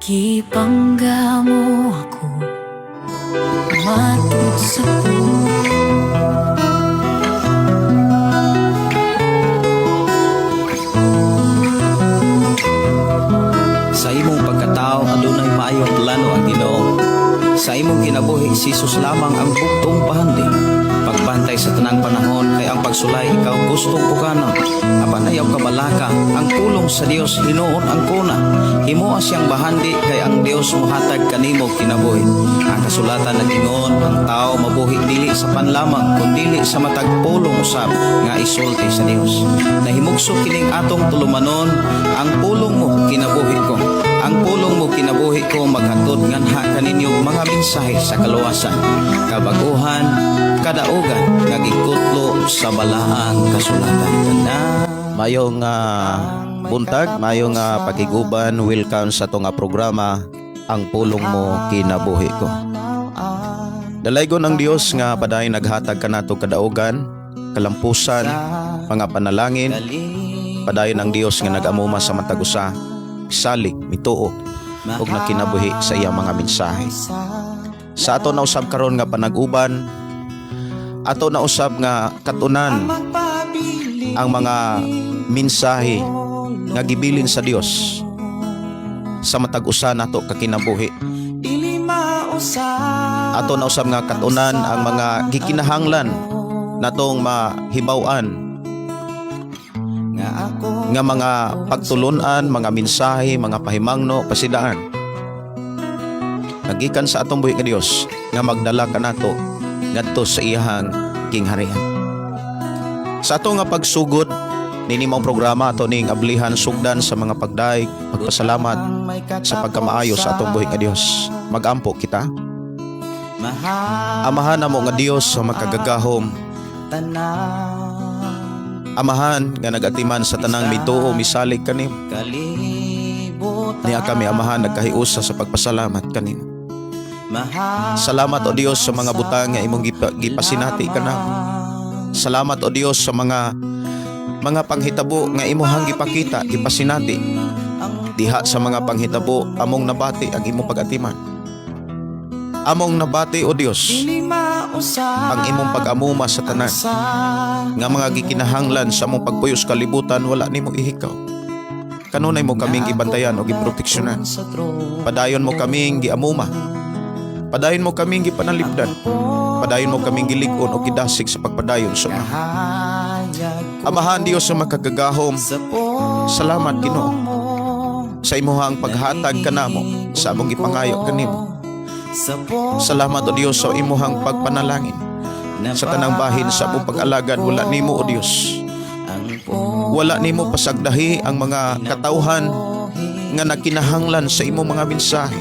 Gipangga mo ako matud sa pulong. Sa imong pagkatao adunay maayong plano ang Ginoo. Sa imong kinabuhi, si Jesus lamang ang bugtong bahandi. Pagbantay sa tanang panahon kay ang pagsulay ikaw gustong pukanon. Apan ayaw kabalaka, ang pulong sa Dios hinuon ang kuna. Himoa siyang bahandi kay ang Dios mohatag kanimo kinabuhi. Ang kasulatan nag-ingon, ang tao mabuhi dili sa pan lamang kundili sa matag pulong usab nga isulti sa Dios. Nahimugso kining atong tulumanon, ang pulong mo kinabuhi ko. Ang pulong mo kinabuhi ko maghatod nganha kaninyo mga mensahe sa kaluwasan, kabaguhan, kadaugan nga gikutlo sa balaang kasulatan. Mayong buntag, mayong pakiguban, welcome sa atong programa, Ang Pulong Mo Kinabuhi Ko. Dalaygon ang Dios nga padayon naghatag kanato kadaugan, kalampusan, mga panalangin. Padayon ang Dios nga nag-amuma sa matag usa, salig, mituo ug nakinabuhi sa iyang mga mensahe. Sa ato na usab karon nga panag-uban, ato na usab nga katunan ang mga mensahe nga gibilin sa Dios sa matag usa nato kakinabuhi. Ato na usab nga katunan ang mga gikinahanglan natong mahibaw-an nga mga pagtulunan, mga mensahe, mga pahimangno, pasidaan. Nagikan sa atong buhi nga Dios nga magdala kanato ngadto sa iyahang gingharian. Sa ato nga pagsugod nini maong programa, ato ning ablihan sugdan sa mga pagdayeg, pagpasalamat sa pagkamaayo sa atong buhi nga Dios. Magampo kita. Amahan namo nga Dios sa makagagahom. Amahan nga nagatiman sa tanang mituo misalig kanimo. Niya kami, Amahan, nagkahiusa sa pagpasalamat kanimo. Salamat, o Dios, sa mga butang nga imong gipasinati kanamo. Salamat, o Dios, sa mga panghitabo nga imuhang gipakita, gipasinati. Diha sa mga panghitabo among nabati ang imong pag-atiman. Among nabati, o Dios, ang imong pag-amuma sa tanan nga mga gikinahanglan sa among pagpuyos kalibutan wala nimo ihikaw. Kanunay mo kaming gibantayan o giproteksyonan. Padayon mo kaming giamuma. Padayon mo kaming gipanalipdan. Padayon mo kaming gilig-on o gidasig sa pagpadayon sa una. Amahan Dios sa makagagahom, salamat, Ginoo, sa imuhang paghatag kanamo sa among gipangayo kanimo. Salamat, o Dios, sa imuhang pagpanalangin sa tanang bahin sa among pag-alagad. Wala nimo, o Dios, wala nimo pasagdahi ang mga katawhan nga nakinahanglan sa imong mga mensahe,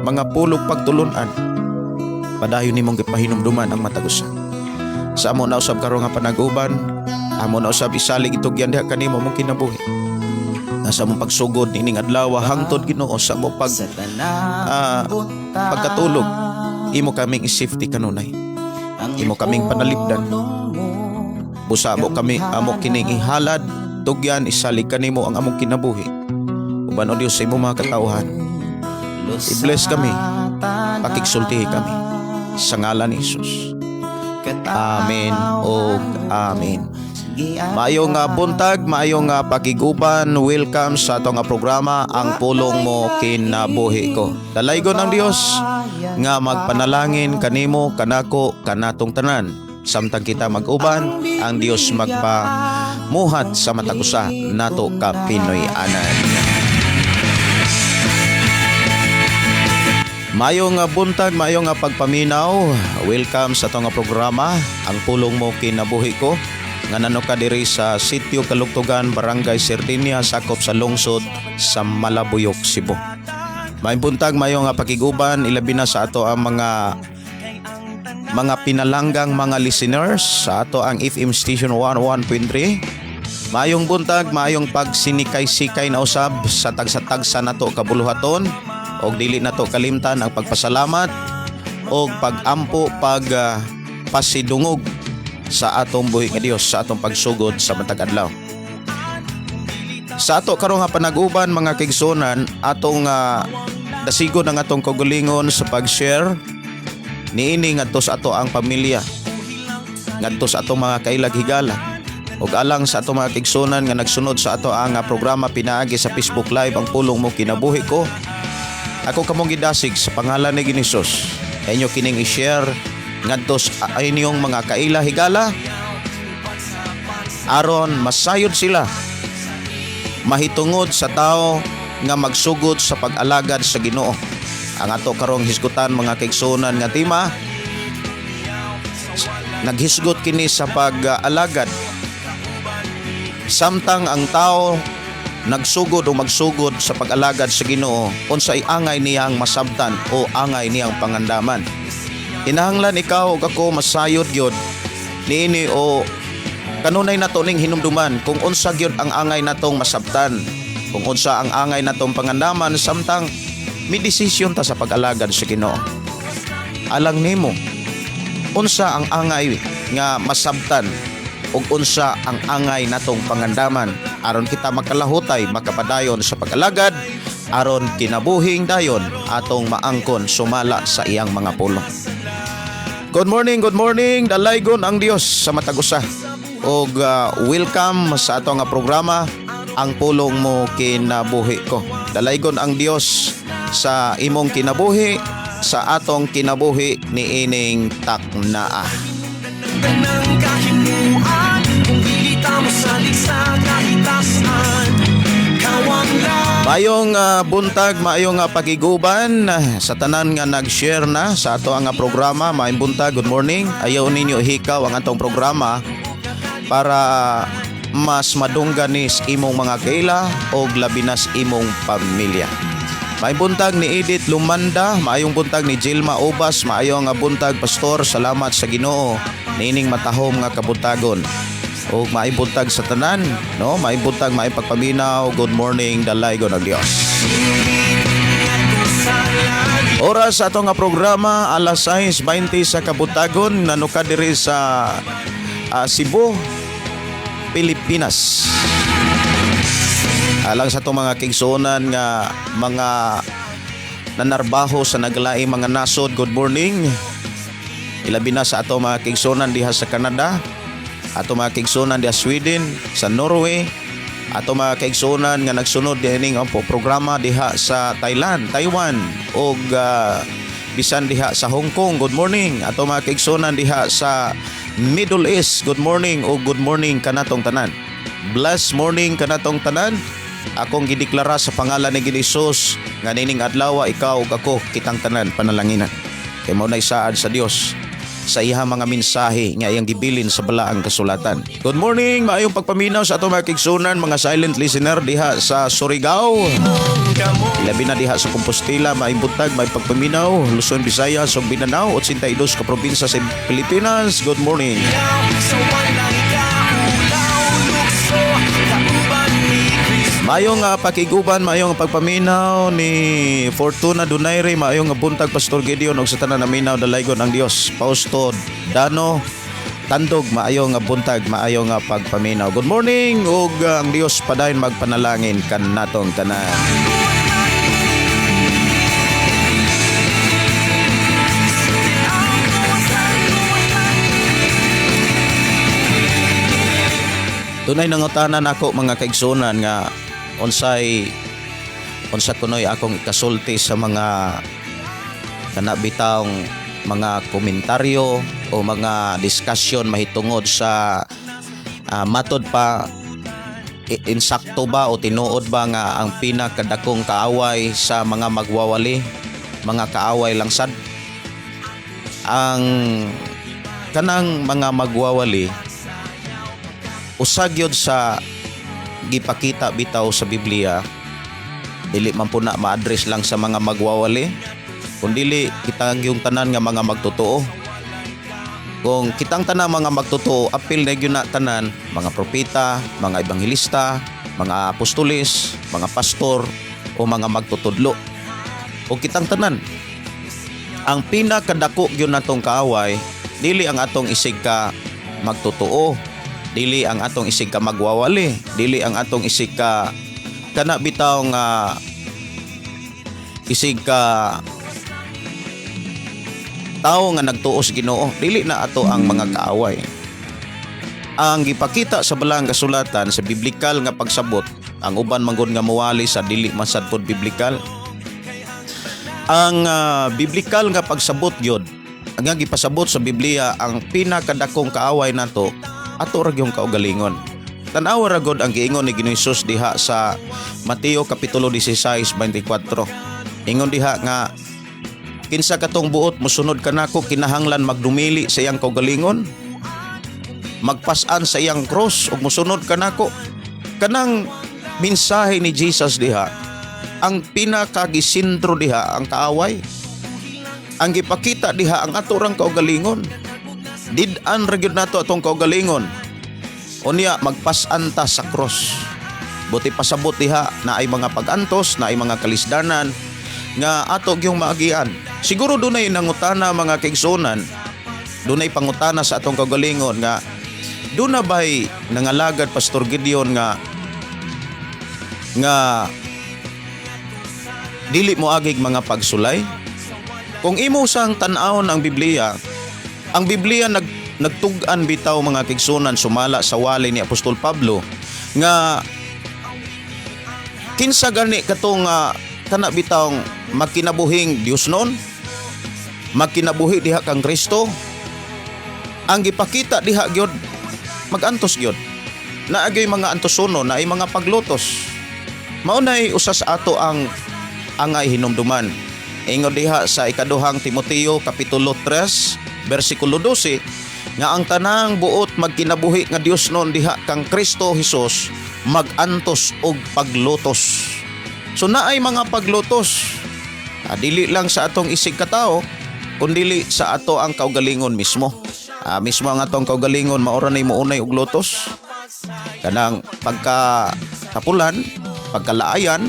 mga pulong pagtulunan. Padayon nimong gipahinumduman ang matag usa. Sa amo na usab karon nga panag-uban, amo na usab isalig itugyan diha kanimo mong kinabuhi. Nasa among pagsugod nining adlaw hangtod, Ginoo, sa among pagkatulog, imo kaming i-safety kanunay. Imo kaming panalipdan. Busa mo kami amo kining ihalad, tugyan, isalig kanimo ang among kinabuhi. Uban, o Dios, sa imong mga katawhan. I-bless kami, pakigsultihi kami sa ngalan ni Jesus. Amen o amen. Maayong nga buntag, maayong nga pakiguban, welcome sa atong nga programa, Ang Pulong Mo Kinabuhi Ko. Dalaygon ang Dios nga magpanalangin kanimo, kanako, kanatong tanan. Samtang kita mag-uban, ang Dios magpamuhat sa matag usa nato ka Pinoy-anan. Maayong nga buntag, maayong nga pagpaminaw. Welcome sa atong nga programa, Ang Pulong Mo Kinabuhi Ko. Nga nano ka diri sa Sitio Kalugtugan, Barangay Sardinia, sakop sa lungsod sa Malabuyok, Cebu. Maayong buntag, maayong nga pakiguban, ilabi na sa ato ang mga pinalanggang mga listeners sa ato ang FM Station 101.3. Maayong buntag, maayong pagsinikay-sikay na usab sa tagsa-tagsa nato kabuluhaton og dili nato kalimtan ang pagpasalamat og pagampo, pag pasidungog sa atong buhi nga Dios sa atong pagsugod sa matag adlaw. Sa ato karon nga panag-uban, mga kaigsuonan, atong Dasigon ang atong kaugalingon sa pag-share niini ngadto sa ato ang pamilya, ngadto sa atong mga kailag higala ug alang sa atong mga kaigsunan nga nagsunod sa ato ang programa pinaagi sa Facebook Live, Ang Pulong Mo Kinabuhi Ko. Ako kamong gidasig sa pangalan ni Ginoong. Inyo kining i-share ngadto sa inyong mga kaila higala aron masayod sila mahitungod sa tao nga magsugod sa pag-alagad sa Ginoo. Ang ato karong hisgutan, mga kaigsunan, nga tema, naghisgot kini sa pag-alagad samtang ang tao nagsugod o magsugod sa pag-alagad sa Ginoo, unsay angay niyang masabtan o angay niyang pangandaman. Kinahanglan ikaw ug ako masayod gyud niini o kanunay nato ning hinumduman kung unsa gyud ang angay natong masabtan, kung unsa ang angay natong pangandaman samtang midesisyon ta sa pag-alagad sa Ginoo. Alang nimo, unsa ang angay nga masabtan ug unsa ang angay natong pangandaman aron kita makalahutay, makapadayon sa pag-alagad, aron kinabuhing dayon atong maangkon sumala sa iyang mga pulong? Good morning, good morning. Dalaygon ang Dios sa matag usa. Og welcome sa ato nga programa, Ang Pulong Mo Kinabuhi Ko. Dalaygon ang Dios sa imong kinabuhi, sa atong kinabuhi niining taknaa. Ng kahimuan kung dili ta mosalig sa kahitasan. Kawang lang. Maayong buntag, maayong pakiguban sa tanan nga nag-share na sa ato ang programa. Maayong buntag, good morning. Ayaw ninyo hikaw ang atong programa para mas madunggan ni imong mga kaila o labi na sa imong pamilya. Maayong buntag ni Edith Lumanda, maayong buntag ni Jilma Obas, maayong nga buntag, Pastor, salamat sa Ginoo niining matahom nga kabuntagon. O maayong buntag sa tanan, no? Maayong buntag, maayong pagpaminaw, good morning, dalaygon ang Dios. Oras sa atong nga programa, alas 6:20 sa kabuntagon, nanuka diri sa Cebu, Pilipinas. Alang sa atong mga kaigsuonan nga mga nanarbaho sa naglaing mga nasod, good morning. Ilabi na sa ato mga kaigsuonan diha sa Canada, ato mga kaigsuonan diha Sweden, sa Norway, ato mga kaigsuonan nga nagsunod dining ang programa diha sa Thailand, Taiwan ug bisan diha sa Hong Kong. Good morning. Ato mga kaigsuonan diha sa Middle East. Good morning ug good morning kanatong tanan. Blessed morning kanatong tanan. Akong gideklara sa pangalan ni Hesus nga nining adlaw, ikaw ug ako, kitang tanan panalanginan. Kay mao nay saad sa Dios sa iyang mga mensahe nga iyang gibilin sa balaang kasulatan. Good morning, maayong pagpaminaw sa atong mga kaigsuonan, mga silent listener diha sa Surigao. Ilabi na diha sa Compostela, maayong buntag, maayong pagpaminaw, Luzon, Visayas ug Mindanao, 82 ka probinsya sa Pilipinas. Good morning. Sa walang kaulaw, lukso, kauban ni Kristo. Maayong pakiguban, maayong pagpaminaw ni Fortuna Donaire, maayong buntag, Pastor Gideon ug sa tanan naminaw, dalaygon ang Dios. Fausto Dano Tandog, maayong buntag, maayong pagpaminaw. Good morning ug ang Dios padayon magpanalangin kanatong tanan. Dunay nangutana nako, mga kaigsunan, nga unsay unsa kunoy akong ikasulti sa mga kana bitawng mga komentaryo o mga discussion mahitungod sa matod pa insakto ba o tinuod ba nga ang pinakadakong kaaway sa mga magwawali, mga kaaway lang sad. Ang kanang mga magwawali, usa gyud sa gipakita bitaw sa Biblia, dili man po na ma-address lang sa mga magwawali kundili kitang yung tanan nga mga magtotoo. Kung kitang tanan mga magtotoo, apil na gyud na tanan, mga propeta, mga ebanghelista, mga apostoles, mga pastor o mga magtutudlo o kitang tanan, ang pinakadako gyud natong kaaway dili ang atong isig ka magtotoo, dili ang atong isig ka magwawali, dili ang atong isig ka kana bitaw nga Isig ka tao nga nagtuo sa Ginoo, dili na ato ang mga kaaway. Ang gipakita sa Balaang Kasulatan sa biblikal nga pagsabot, ang uban manggod nga muwali sa dili masad pod biblikal. Ang biblikal nga pagsabot gyud, ang nga gipasabot sa Biblia, ang pinakadakong kaaway nato ato ra gyung kaugalingon. Tan-awa ra gud ang giingon ni Ginoong Hesus diha sa Mateo kapitulo 16:24. Ingon diha nga kinsa katong buot mosunod kanako, kinahanglan magdumili sa iyang kaugalingon, magpas-an sa iyang cross ug mosunod kanako. Kanang mensahe ni Jesus diha, ang pinakagisintro diha ang kaaway. Ang gipakita diha ang ato rang kaugalingon. Did-an ra gyud nato atong kaugalingon. Unya magpas-an ta sa cross. Buot ipasabot diha na ay mga pag-antos, na ay mga kalisdanan nga ato gyung maagian. Siguro dunay nangutana, mga kaigsuonan, dunay pangutana sa atong kaugalingon nga duna bay nangalagad, Pastor Gideon, nga dili mo agig mga pagsulay? Kung imo sang tan-awon ang Biblia, ang Biblia nagtug-an bitaw, mga kaigsuonan, sumala sa wali ni Apostol Pablo nga kinsa gani katong kana bitawng magkinabuhing Dios nun, magkinabuhi diha kang Kristo, ang gipakita diha gyud magantos gyud, naagay mga antosono, naay mga paglutos. Mao nay usa sa ato ang angay hinumduman. Ingon diha sa Ikaduhang Timoteo kapitulo 3 bersikulo 12 nga ang tanang buot magkinabuhi nga Dios noon diha kang Kristo Hesus magantos og paglutos. So naay mga paglutos. Dili lang sa atong isig katao kundili sa ato ang kaugalingon mismo. Mismo ang atong kaugalingon maura nay mounay og lutos. Kanang pagka tapulan, pagkalaayan,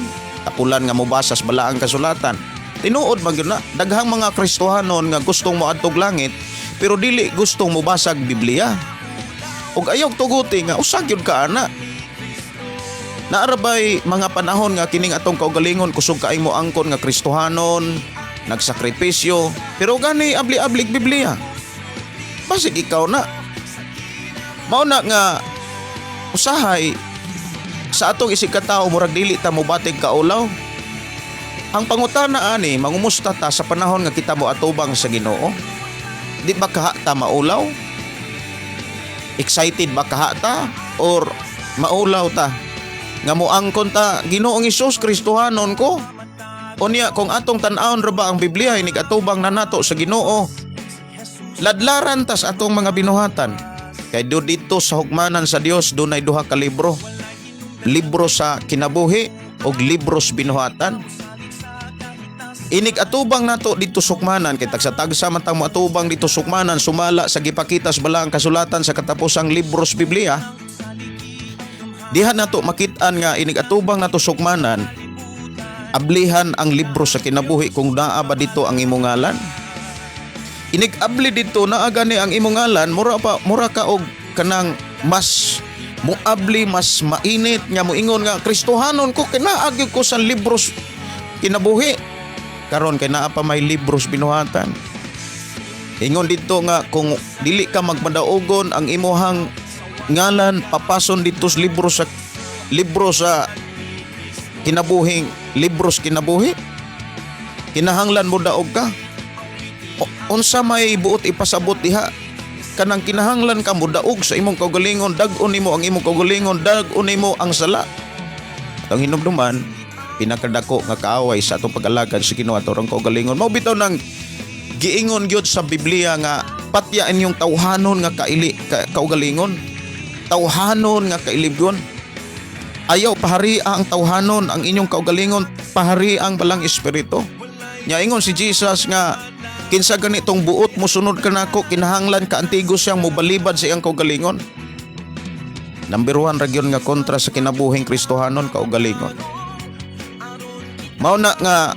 tapulan nga mobasa sa Balaang Kasulatan. Tinuod man gyud na daghang mga Kristohanon nga gustong moadtog langit pero dili gustong mobasag Biblia. Ug ayaw tuguti nga usa gyud ka ana. Naa ra bay mga panahon nga kining atong kaugalingon kusog kaayong moangkon nga Kristohanon, nagsakripisyo, pero gani abli-ablig Biblia. Basig ikaw na. Mao na nga usahay sa atong isig katao murag dili ta mobatig kaulaw. Ang pangutana ani, mangumusta ta sa panahon nga kita mo atubang sa Ginoo? Di ba kaha ta maulaw? Excited ba kaha ta or maulaw ta? Nga moangkon ta, "Ginoong Hesus, Kristohanon ko." Unya kung atong tan-awon ra ba ang Biblia inig atubang na nato sa Ginoo, ladlaran tas atong mga binuhatan. Kay do dito sa hukmanan sa Dios dunay duha ka libro. Libro sa kinabuhi ug libro sa binuhatan. Inig atubang nato dito sukmanan kay tagsa-tagsa man tang moatubang dito sukmanan sumala sa gipakita sa Balaang Kasulatan sa katapusang libro sa Biblia. Diha nato makit-an nga inig atubang nato sukmanan, ablihan ang libro sa kinabuhi kung naa ba dito ang imong ngalan. Inig abli dito naa gani ang imong ngalan, mura pa mura ka og kanang mas muabli, mas mainit nga moingon nga Kristohanon ko kay naa gyud ko sa libros kinabuhi. Karon kay naa pa may libros binuhatan. Ingon dito nga kung dili ka magmadaogon, ang imuhang ngalan papason dito sa libro sa kinabuhing, libros kinabuhi. Kinahanglan mo daog ka. Unsa may buot ipasabot diha? Kanang kinahanglan ka mo daog sa imong kaugalingon, dag-on nimo ang imong kaugalingon, dag-on nimo ang sala. Atong hinumduman, pinakadako nga kaaway sa atong pag-alagad sa Ginoo ato rang kaugalingon. Mao bitaw nang giingon gyud sa Biblia nga patya inyong tawhanon nga kaugalingon. Tawhanon nga kailibgon. Ayaw pahari ang tawhanon ang inyong kaugalingon, pahari ang Balaang Espiritu. Nya ingon si Jesus nga kinsa ganitong buot mosunod kanako, kinahanglan kaantigo siyang mobalibad sa iyang kaugalingon. Number 1 ra gyud nga kontra sa kinabuhing Kristohanon, kaugalingon. Mao na nga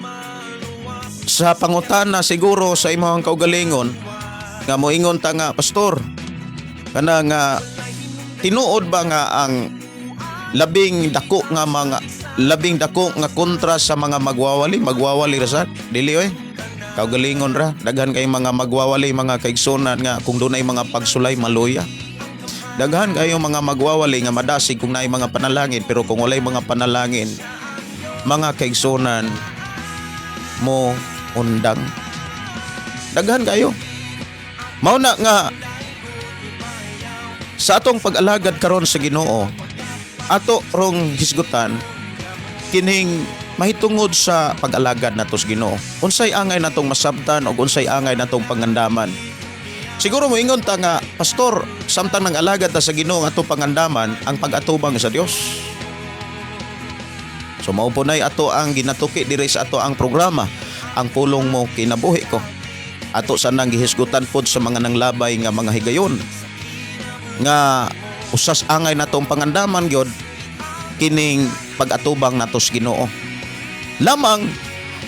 sa pangutana siguro sa imong kaugalingon nga moingon ta nga, "Pastor, kana nga tinuod ba nga ang labing dako nga mga Labing dako nga kontra sa mga magwawali, magwawali ra sad. Dili oy. Kaugalingon ra, daghan kay mga magwawali, mga kaigsunan, nga kung dunay mga pagsulay, maluya. Daghan kayo mga magwawali nga madasig kung naay mga panalangin, pero kung walay mga panalangin, mga kaigsunan, mo undang. Daghan kayo. Mao na nga sa atong pag-alagad karon sa Ginoo, ato rong hisgutan kining mahitungod sa pag-alagad nato sa Ginoo. Unsay angay natong masabtan og unsay angay natong pangandaman? Siguro mo ingon ta nga, "Pastor, samtang nang alagad ta sa Ginoo, ang atong pangandaman ang pag-atubang sa Dios." So mao po nay ato ang ginatuki diri sa ato ang programa, Ang Pulong Mo Kinabuhi Ko. Ato sanang gihisgutan pod sa mga nanglabay nga mga higayon nga usas angay natong pangandaman gyud kining pag-atubang nato sa Ginoo. Lamang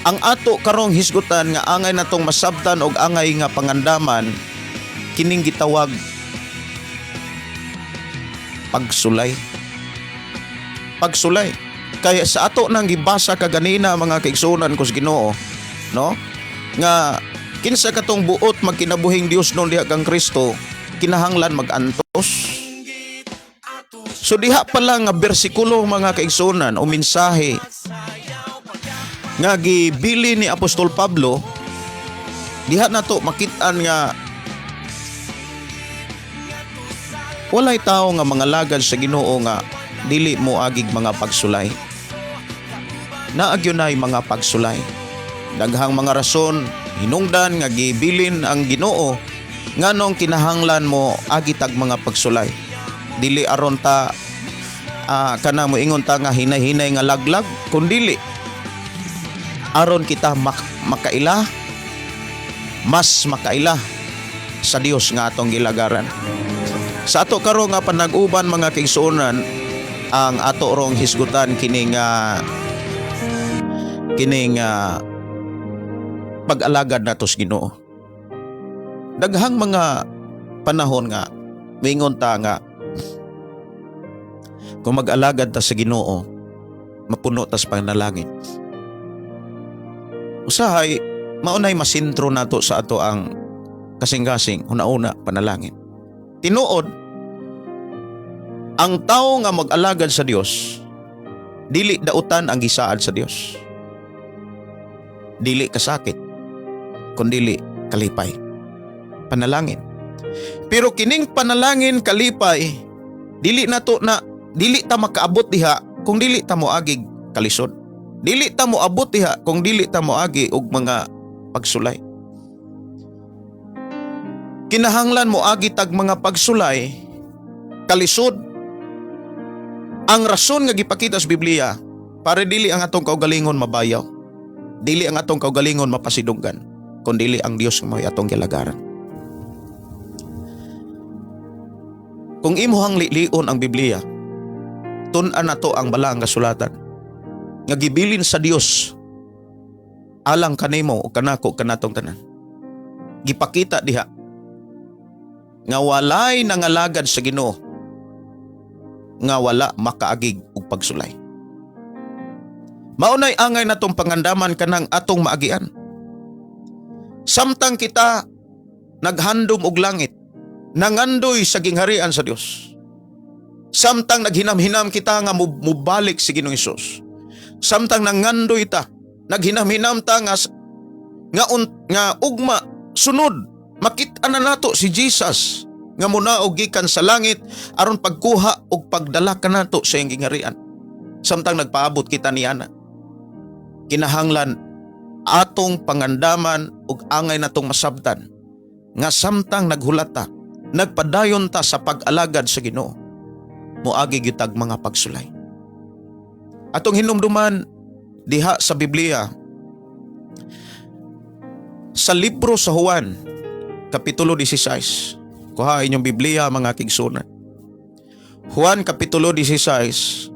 ang ato karong hisgutan nga angay natong masabtan og angay nga pangandaman, kining gitawag pagsulay. Pagsulay. Kaya sa ato nang gibasa kaganina, mga kaigsunan ko sa Ginoo, no? Nga kinsa katong buot magkinabuhing Dios nun diha kang Kristo, kinahanglan magantos. So diha pa lang nga bersikulo, mga kaigsunan, o mensahe nga gibili ni Apostol Pablo, diha nato makit-an nga walay tao nga mga lagad sa Ginoo nga dili mo agig mga pagsulay. Naagyo mga pagsulay. Daghang mga rason, hinungdan nga gibilin ang Ginoo nganong kinahanglan mo agi tag mga pagsulay. Dili aron ta kana mo ingon ta nga hinay-hinay nga laglag, kundili aron kita makaila, mas makaila sa Dios nga atong gilagaran. Sa ato karon nga panag-uban, mga kaigsuonan, ang ato rong hisgutan kining pag-alagad nato sa Ginoo. Daghang mga panahon nga mingon ta nga kung mag-alagad ta sa Ginoo, mapuno ta sa panalangin. Usahay maunay masintro nato sa ato ang kasing-kasing una-una panalangin. Tinuod, ang tao nga mag-alagad sa Dios, dili dautan ang gisaad sa Dios. Dili kasakit, kundili kalipay. Panalangin. Pero kining panalangin, kalipay, dili nato na dili ta makaabot diha kung dili ta moagig kalisod. Dili ta moabot diha kung dili ta moagi og mga pagsulay. Kinahanglan moagi tag mga pagsulay, kalisod. Ang rason nga gipakita sa Biblia para dili ang atong kaugalingon mabayaw. Dili ang atong kaugalingon mapasidunggan, kun dili ang Dios nga mao'y atong gilagaran. Kung imuhang lilion ang Biblia, tun-an nato ang balaang kasulatan nga gibilin sa Dios alang kanimo o kanako, kanatong tanan. Gipakita diha nga walay nangalagad sa Ginoo nga wala makaagig og pagsulay. Maunay angay natong pangandaman kanang atong maagian. Samtang kita naghandom og langit, nangandoy sa gingharian sa Dios. Samtang naghinam-hinam kita nga mubalik si Ginoong Hesus. Samtang nangandoy ta, naghinam-hinam ta nga ugma sunod makit-an na nato si Jesus nga munaog gikan sa langit aron pagkuha og pagdala kanato sa iyang gingharian. Samtang nagpaabot kita niana, kinahanglan atong pangandaman ug angay natong masabtan nga samtang naghulat ta, nagpadayon ta sa pag-alagad sa Ginoo, moagi gyud tag mga pagsulay. Atong hinumduman diha sa Biblia, sa libro sa Juan, Kapitulo 16. Kuha inyong Biblia, mga kaigsunan. Juan Kapitulo 16,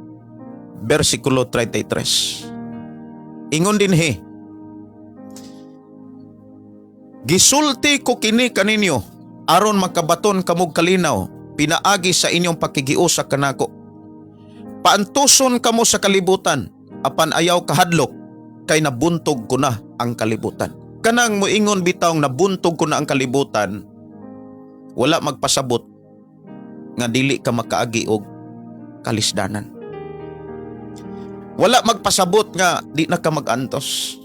versikulo 33. Ingon dinhi, "Gisulti ko kini kaninyo aron makabaton kamog kalinaw pinaagi sa inyong pakigiusa kanako. Paantuson kamo sa kalibutan, Apan ayaw kahadlok kay nabuntog ko na ang kalibutan. Kanang moingon bitawng nabuntog ko na ang kalibutan, wala magpasabot nga dili ka makaagi og kalisdanan. Wala magpasabot nga di na ka magantos.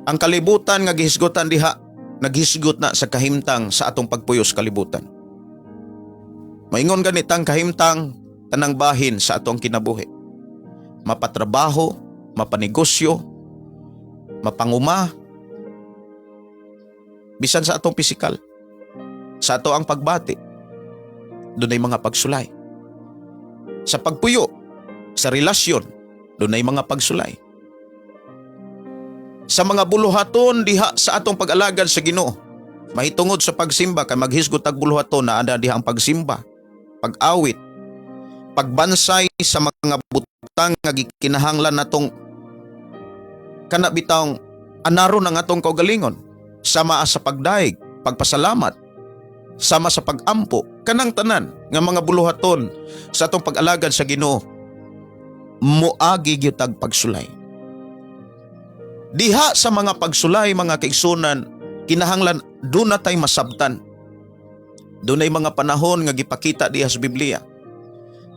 Ang kalibutan nga gihisgutan diha, naghisgot na sa kahimtang sa atong pagpuyo sa kalibutan. Maingon ganitang kahimtang tanang bahin sa atong kinabuhi. Mapatrabaho, mapanegosyo, mapanguma, bisan sa atong pisikal, sa ato ang pagbati, dunay mga pagsulay. Sa pagpuyo, sa relasyon, dunay mga pagsulay. Sa mga buluhaton diha sa atong pag-alagad sa Ginoo, mahitungod sa pagsimba kay maghisgot ag buluhaton na ada diha ang pagsimba, pag-awit, pagbansay sa mga butang nga gikinahanglan natong kana bitawng anaro ng atong kaugalingon, sama sa pagdaig, pagpasalamat, sama sa pagampo, kanang tanan nga mga buluhaton sa atong pag-alagad sa Ginoo, moagi gyud tag pagsulay. Diha sa mga pagsulay, mga kaigsunan, kinahanglan duna tay masabtan. Dunay mga panahon nga gipakita diha sa Biblia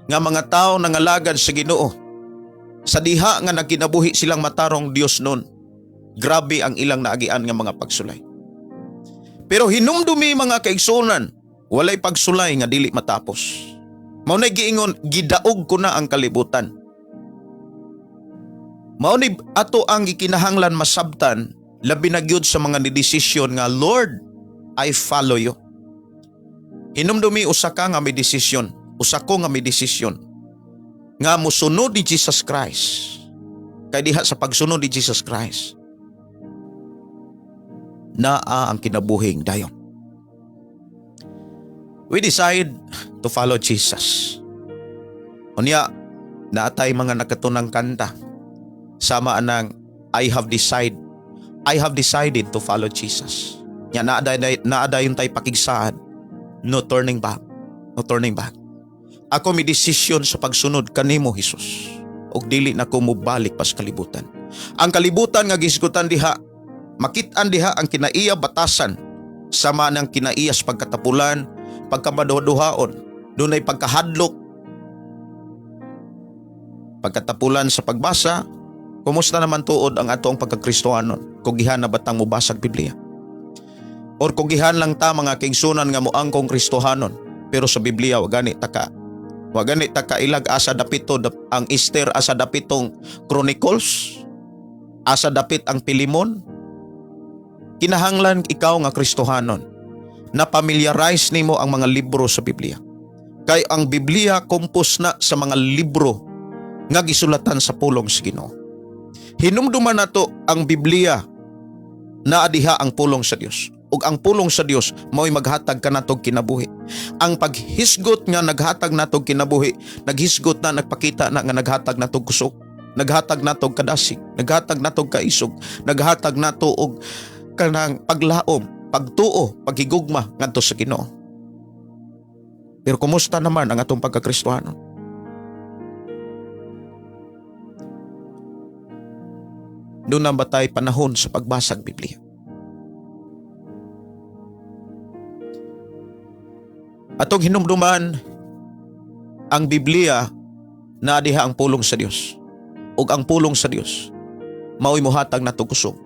nga mga tao nangalagad sa Ginoo sa diha nga nagkinabuhi silang matarong Dios nun. Grabe ang ilang naagian nga mga pagsulay. Pero hinumdumi, mga kaigsunan, walay pagsulay nga dili matapos. Mao na giingon, "Gidaog ko na ang kalibutan." Mao ni ato ang gikinahanglan masabtan, labi na gyud sa mga nidesisyon nga, "Lord, I follow you." Hinumdumi, usa ka nga may desisyon, usa ko nga may desisyon nga mosunod ni Jesus Christ. Kay diha sa pagsunod ni Jesus Christ, naa ang kinabuhing dayon. We decide to follow Jesus. Unya, naatay mga nakatunang kanta sama anang "I have decided to follow Jesus." Nya naadayon tay pakigsaad, no turning back, no turning back. Ako may desisyon sa pagsunod kanimo, Jesus. Og dili na ko mobalik pa sa kalibutan. Ang kalibutan nga gihisgutan diha, makit-an diha ang kinaiya batasan sama ng kinaiya sa pagkatapulan, pagkamaduhaduhaon, dunay pagkahadlok, pagkatapulan sa pagbasa. Kumusta naman tuod ang ato ang pagkakristohanon? Kugihan na batang mobasag Biblia? Or kugihan lang ta, mga kaigsunan, nga moangkong Kristohanon, pero sa Biblia wa gani ta kailag asa dapito ang Esther, asa dapitong Chronicles, asa dapit ang Pilimon? Kinahanglan ikaw nga Kristohanon na familiarize nimo ang mga libro sa Biblia. Kay ang Biblia kompos na sa mga libro nga gisulatan sa pulong sa Ginoo. Hinumduman nato ang Biblia, naa diha ang pulong sa Dios. Ug ang pulong sa Dios mao'y maghatag kanatog kinabuhi. Ang paghisgot nga naghatag natog kinabuhi, naghisgot na, nagpakita na nga naghatag natog kusog, naghatag natog kadasig, naghatag natog kaisog, naghatag nato og kanang paglaom, pagtuo, paghigugma ngadto sa Ginoo. Pero kumusta naman ang atong pagkakristohanon? Duna ba tay panahon sa pagbasag Biblia? Atong hinumduman ang Biblia, na diha ang pulong sa Dios. Ug ang pulong sa Dios mao'y mohatag natog kusog.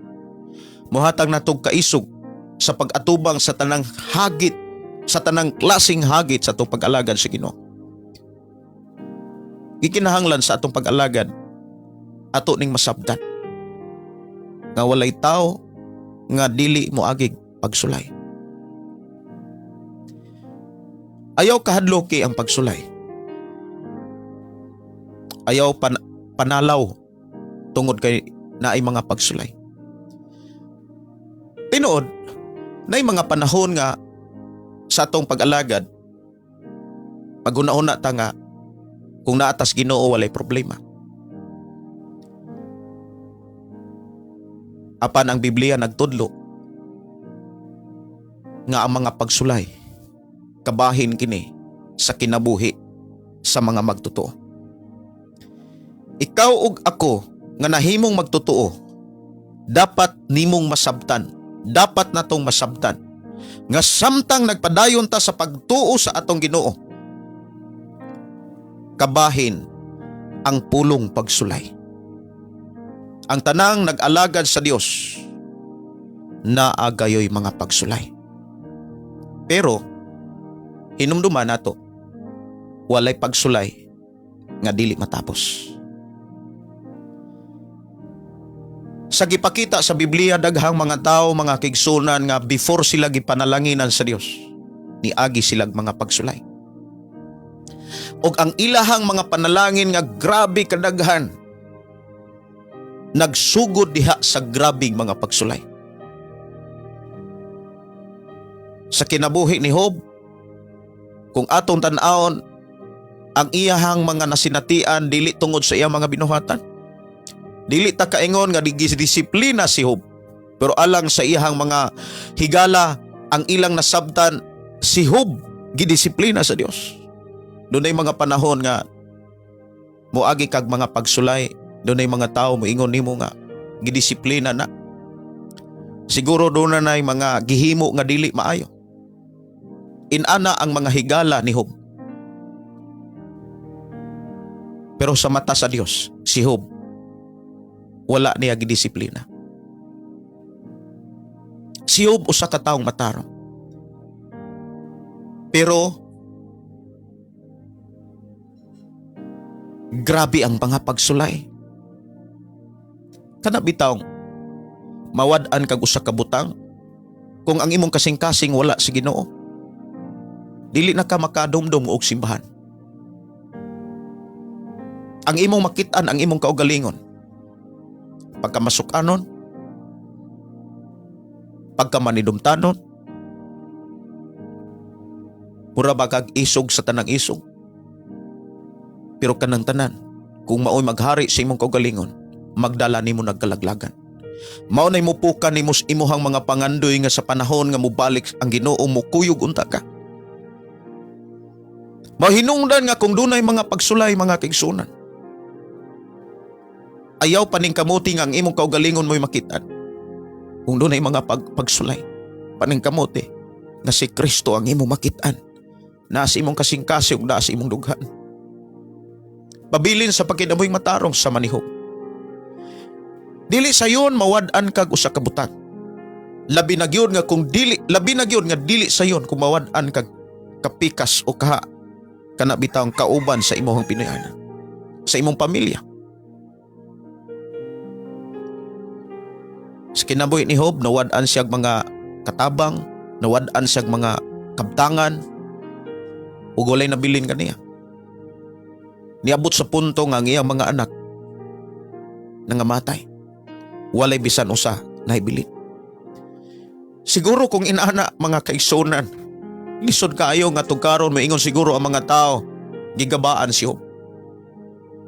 Mohatag natog kaisog sa pag-atubang sa tanang hagit, sa tanang klaseng hagit sa atong pag-alagad sa Ginoo. Gikinahanglan sa atong pag-alagad, ato ning masabtan nga walay tao nga dili moagig pagsulay. Ayaw kahadloki ang pagsulay. Ayaw panalaw tungod kay naay mga pagsulay. Tinuod, naay mga panahon nga sa atong pag-alagad, paghuna-huna ta nga kung naatas Ginoo walay problema. Apan ang Biblia nagtudlo nga ang mga pagsulay kabahin kini sa kinabuhi sa mga magtotoo. Ikaw ug ako nga nahimong magtotoo, dapat nimong masabtan, dapat natong masabtan nga samtang nagpadayon ta sa pagtuo sa atong Ginoo, kabahin ang pulong pagsulay. Ang tanang nag-alagad sa Dios, naa gayoy mga pagsulay. Pero hinumduman nato, walay pagsulay nga dili matapos. Sa gipakita sa Biblia, daghang mga tao, mga kaigsuonan, nga before sila gipanalanginan sa Dios, niagi silag mga pagsulay. Og ang ilahang mga panalangin nga grabe kadaghan, nagsugod diha sa grabing mga pagsulay. Sa kinabuhi ni Job, kung atong tan-awon, ang iyahang mga nasinatian dili tungod sa iyang mga binuhatan. Dili ta kaingon nga disiplina si Job, pero alang sa iyahang mga higala, ang ilang nasabtan, si Job gidisiplina sa Dios. Dunay mga panahon nga moagi kag mga pagsulay, dunay mga tao moingon nimo nga gidisiplina na. Siguro doon na mga gihimo nga dili maayo. Inana ang mga higala ni Job. Pero sa mata sa Dios, si Job wala niya gidisiplina. Si Job usa ka taong matarong. Pero grabe ang mga pagsulay. Kana bitawng mawad-an kag usa ka butang kung ang imong kasing-kasing wala sa Ginoo. Dili na ka makadumdum og simbahan. Ang imong makit-an ang imong kaugalingon. Pagkamasukanon, pagkamanidumtanon, mura ba kag isog sa tanang isog? Pero kanang tanan, kung maoy maghari sa imong kaugalingon, magdala nimo nagkalaglagan. Mao nay mupuka nimo sa imuhang mga pangandoy nga sa panahon nga mobalik ang Ginoo, mukuyog unta ka. Mahinungdan nga kung dunay mga pagsulay, mga kaigsunan, ayaw paningkamuti nga ang imong kaugalingon mo'y makitan. Kung dunay mga pagsulay, paningkamuti nga si Kristo ang imong makitan. Naa sa imong kasing-kasing ug naa sa imong dughan. Pabilin sa pagkinabuhing matarong sa manihog. Dili sayon mawad-an kag usa ka butang. Labi na gyud nga kung dili, labi na gyud nga dili sayon kung mawad-an kag kapikas o kaha kana bitawng kauban sa imong Pinoyanan, sa imong pamilya. Sa kinabuhi ni Job, nawad-an siyang mga katabang, nawad-an siyang mga kabtangan, ug walay nabilin kaniya. Niabot sa punto nga ang iyang mga anak nangamatay. Walay bisan usa nahibilin. Siguro kung inana, mga kaigsunan, lisod kaayo nga tugkaron moingon siguro ang mga tao, gigabaan si Job.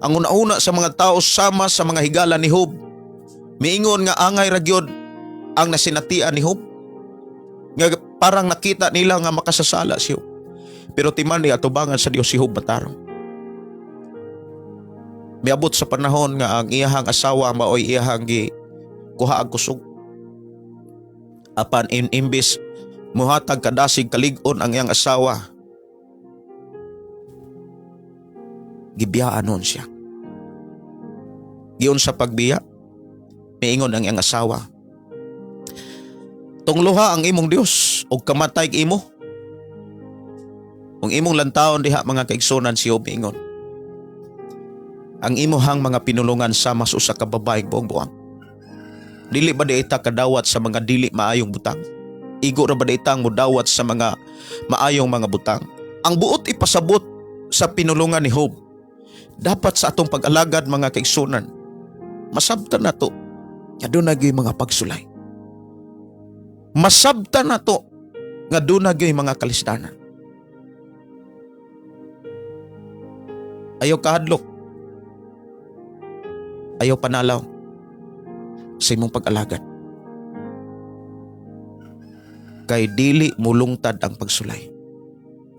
Ang una-una sa mga tao sama sa mga higala ni Job, miingon nga angay ra gyud ang nasinatian ni Job. Nga parang nakita nila nga makasasala si Job. Pero timan ni atubangan sa Dios si Job matarong. Miabot sa panahon nga ang iyahang asawa maoy iyahang gi kuha ang kusog. Apan imbis muhatag kadasig kalig-on ang iyang asawa, gibiyaan nun siya. Giun sa pagbiya, miingon ang iyang asawa, tungluha ang imong Dios og kamatay imo. Kung imong lantawon diha, mga kaigsunan, si Job miingon, ang imuhang mga pinulungan sama sa usa ka babaeng buong buang. Dili ba di ita kadawat sa mga dili maayong butang? Igo ra ba di itang mudawat sa mga maayong mga butang? Ang buot ipasabot sa pinulungan ni Job, dapat sa atong pag-alagad, mga kaigsunan, masabtan nato nga doon na mga pagsulay. Masabtan nato nga doon na mga kalisdanan. Ayaw kahadlok. Ayaw panalaw sa imong pag-alagad. Kay dili mulungtad ang pagsulay.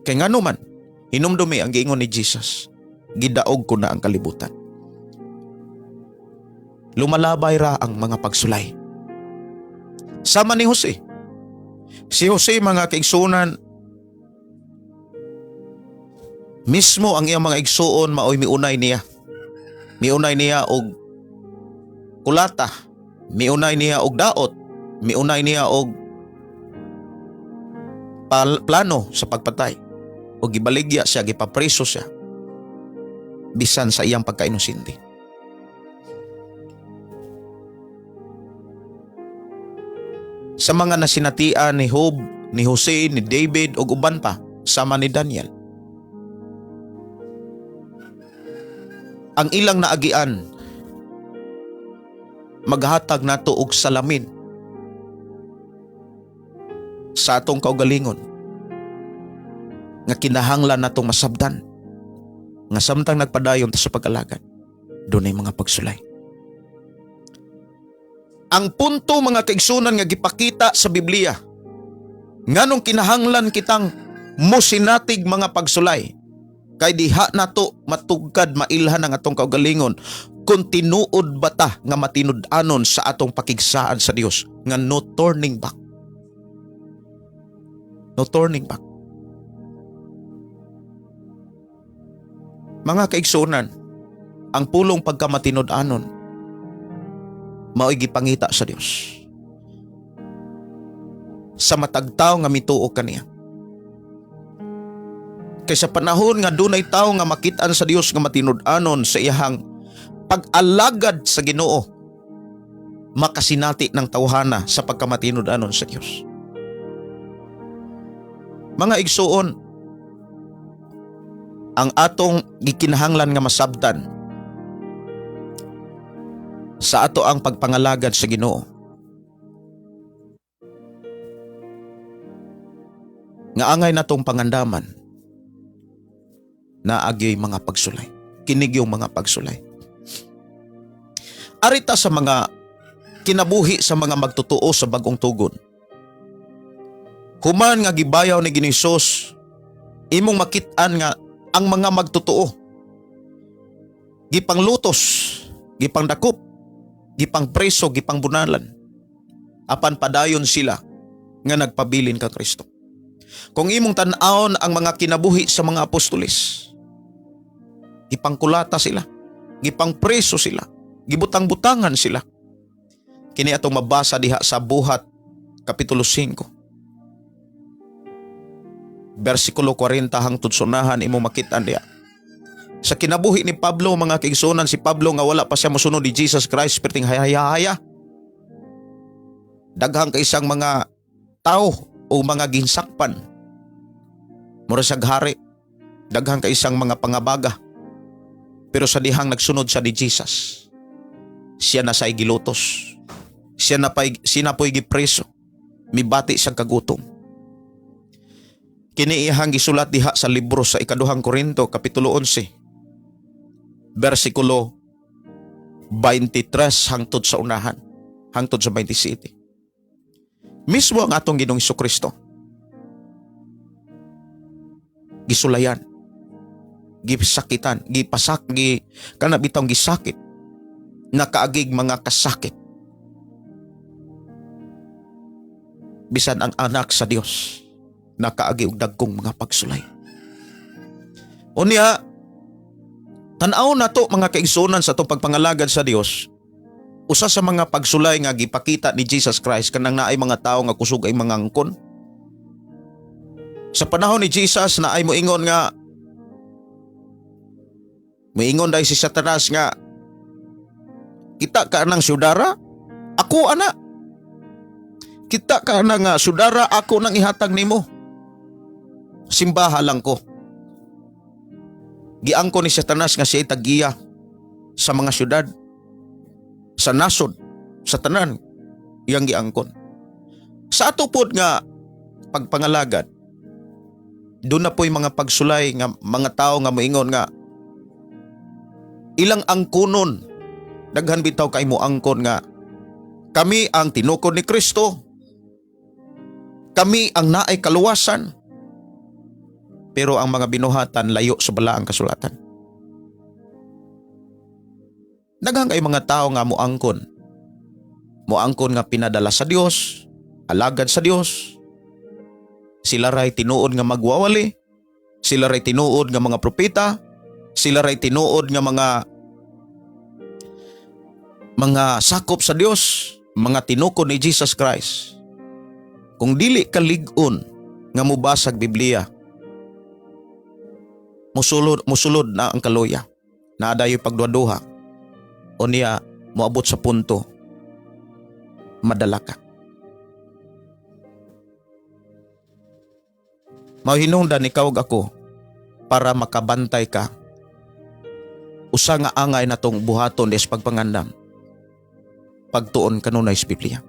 Kay ngano man, hinumdumi ang giingon ni Jesus, gidaog ko na ang kalibutan. Lumalabay ra ang mga pagsulay. Sama ni Jose. Si Jose, mga kaigsunan, mismo ang iyang mga igsuon maoy miunay niya. Miunay niya og kulata, miunay niya og daot, miunay niya og plano sa pagpatay. O gibaligya siya, gipapreso siya bisan sa iyang pagkainosente. Sa mga nasinatian ni Job, ni Jose, ni David ug uban pa, sama ni Daniel, ang ilang naagian maghatag nato og salamin sa atong kaugalingon nga kinahanglan natong masabdan nga samtang nagpadayon ta sa pag-alagad, dunay mga pagsulay. Ang punto, mga kaigsunan, nga gipakita sa Biblia nganong kinahanglan kitang mosinatig mga pagsulay kay diha nato matugkad, mailhan ang atong kaugalingon kung tinuod ba ta nga matinud-anon sa atong pakigsaad sa Dios nga no turning back. No turning back. Mga kaigsunan, ang pulong pagkamatinud-anon mao'y gipangita sa Dios sa matag tawo nga mituo kaniya. Kay sa panahon nga dunay tawo nga makit-an sa Dios nga matinud-anon sa iyahang pag-alagad sa Ginoo, makasinati ng tawhana sa pagkamatinud-anon sa Dios. Mga igsuon, ang atong gikinahanglan nga masabtan sa ato ang pagpangalagad sa Ginoo nga angay natong pangandaman, naagyo'y mga pagsulay. Kinig yung mga pagsulay. Arita sa mga kinabuhi sa mga magtotoo sa Bagong Tugon. Human nga gibayaw ni Ginoong Hesus, imong makit-an nga ang mga magtotoo gipanglutos, gipangdakop, gipangpreso, gipangbunalan. Apan padayon sila nga nagpabilin ka Kristo. Kung imong tan-awon ang mga kinabuhi sa mga apostoles, gipangkulata sila, gipangpreso sila, gibutang-butangan sila. Kini atong mabasa diha sa Buhat Kapitulo 5 versikulo 40 hangtod sunahan, imong makit-an diha. Sa kinabuhi ni Pablo, mga kaigsunan, si Pablo nga wala pa siya mosunod ni Jesus Christ, perting hayahaya. Daghang kay isang mga tao o mga ginsakpan. Mura siyag hari. Daghang kay isang mga pangabaga. Pero sa dihang nagsunod siya ni Jesus, siya na say gilutos. Siya na po'y gipreso. Mibati siya kagutom. Kini iyang gisulat diha sa libro sa Ikaduhang Korinto, Kapitulo 11, versikulo 23 hangtod sa unahan, hangtod sa 27. Mismo ang atong Ginoong Kristo gisulayan, gisakitan, gipasak, gi kana bitawng gisakit, nakaagig mga kasakit. Bisan ang anak sa Dios nakaagi og dagkong mga pagsulay. Unya, tan-aw na to, mga kaigsunan, sa atong pagpangalagad sa Dios. Usa sa mga pagsulay nga gipakita ni Jesus Christ, kanang naay mga tawo nga kusog ay mangangkon. Sa panahon ni Jesus, naay moingon nga, moingon dahil si Satanas nga, "Kita ka ng syudara, ako ana. Kita ka na nga syudara, ako nang ihatag nimo. Simbaha lang ko." Giangko ni Satanas nga siya tagiya sa mga syudad, sa nasod, sa tanan, iyang giangkon. Sa ato pod nga pagpangalagad, doon na po'y mga pagsulay nga mga tao nga moingon nga ilang angkonon. Daghan bitaw kay mo angkon nga kami ang tinukod ni Kristo, kami ang naay kaluwasan, pero ang mga binuhatan layo sa balaang kasulatan. Daghan kay mga tao nga moangkon. Moangkon nga pinadala sa Dios, alagad sa Dios. Sila ray tinuod nga magwawali, sila ray tinuod nga mga propeta, sila ray tinuod nga mga sakop sa Dios, mga tinukod ni Jesus Christ. Kung dili ka lig-on nga mobasag Biblia, musulod musulod na ang kaluya. Naa dayoy pagduha-duha. Unya moabot sa punto madala ka. Mao hinungdan ikaw ug ako para makabantay ka. Usa nga angay natong buhaton des pagpangandam. Pagtuon kanunay sa Biblia.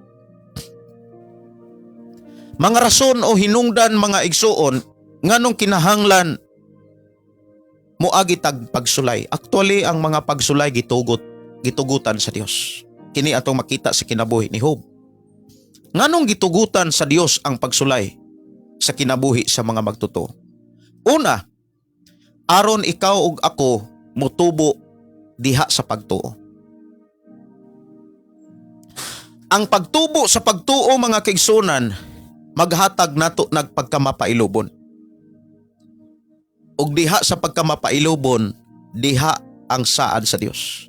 Mga rason o hinungdan, mga igsuon, nganong kinahanglan moagi tag pagsulay. Actually, ang mga pagsulay gitugutan sa Dios. Kini atong makita sa kinabuhi ni Job. Nganong gitugutan sa Dios ang pagsulay sa kinabuhi sa mga magtotoo? Una, aron ikaw ug ako mutubo diha sa pagtuo. Ang pagtubo sa pagtuo, mga kaigsunan, maghatag nato nagpagkamapailubon. Ug diha sa pagkamapailubon, diha ang saad sa Dios.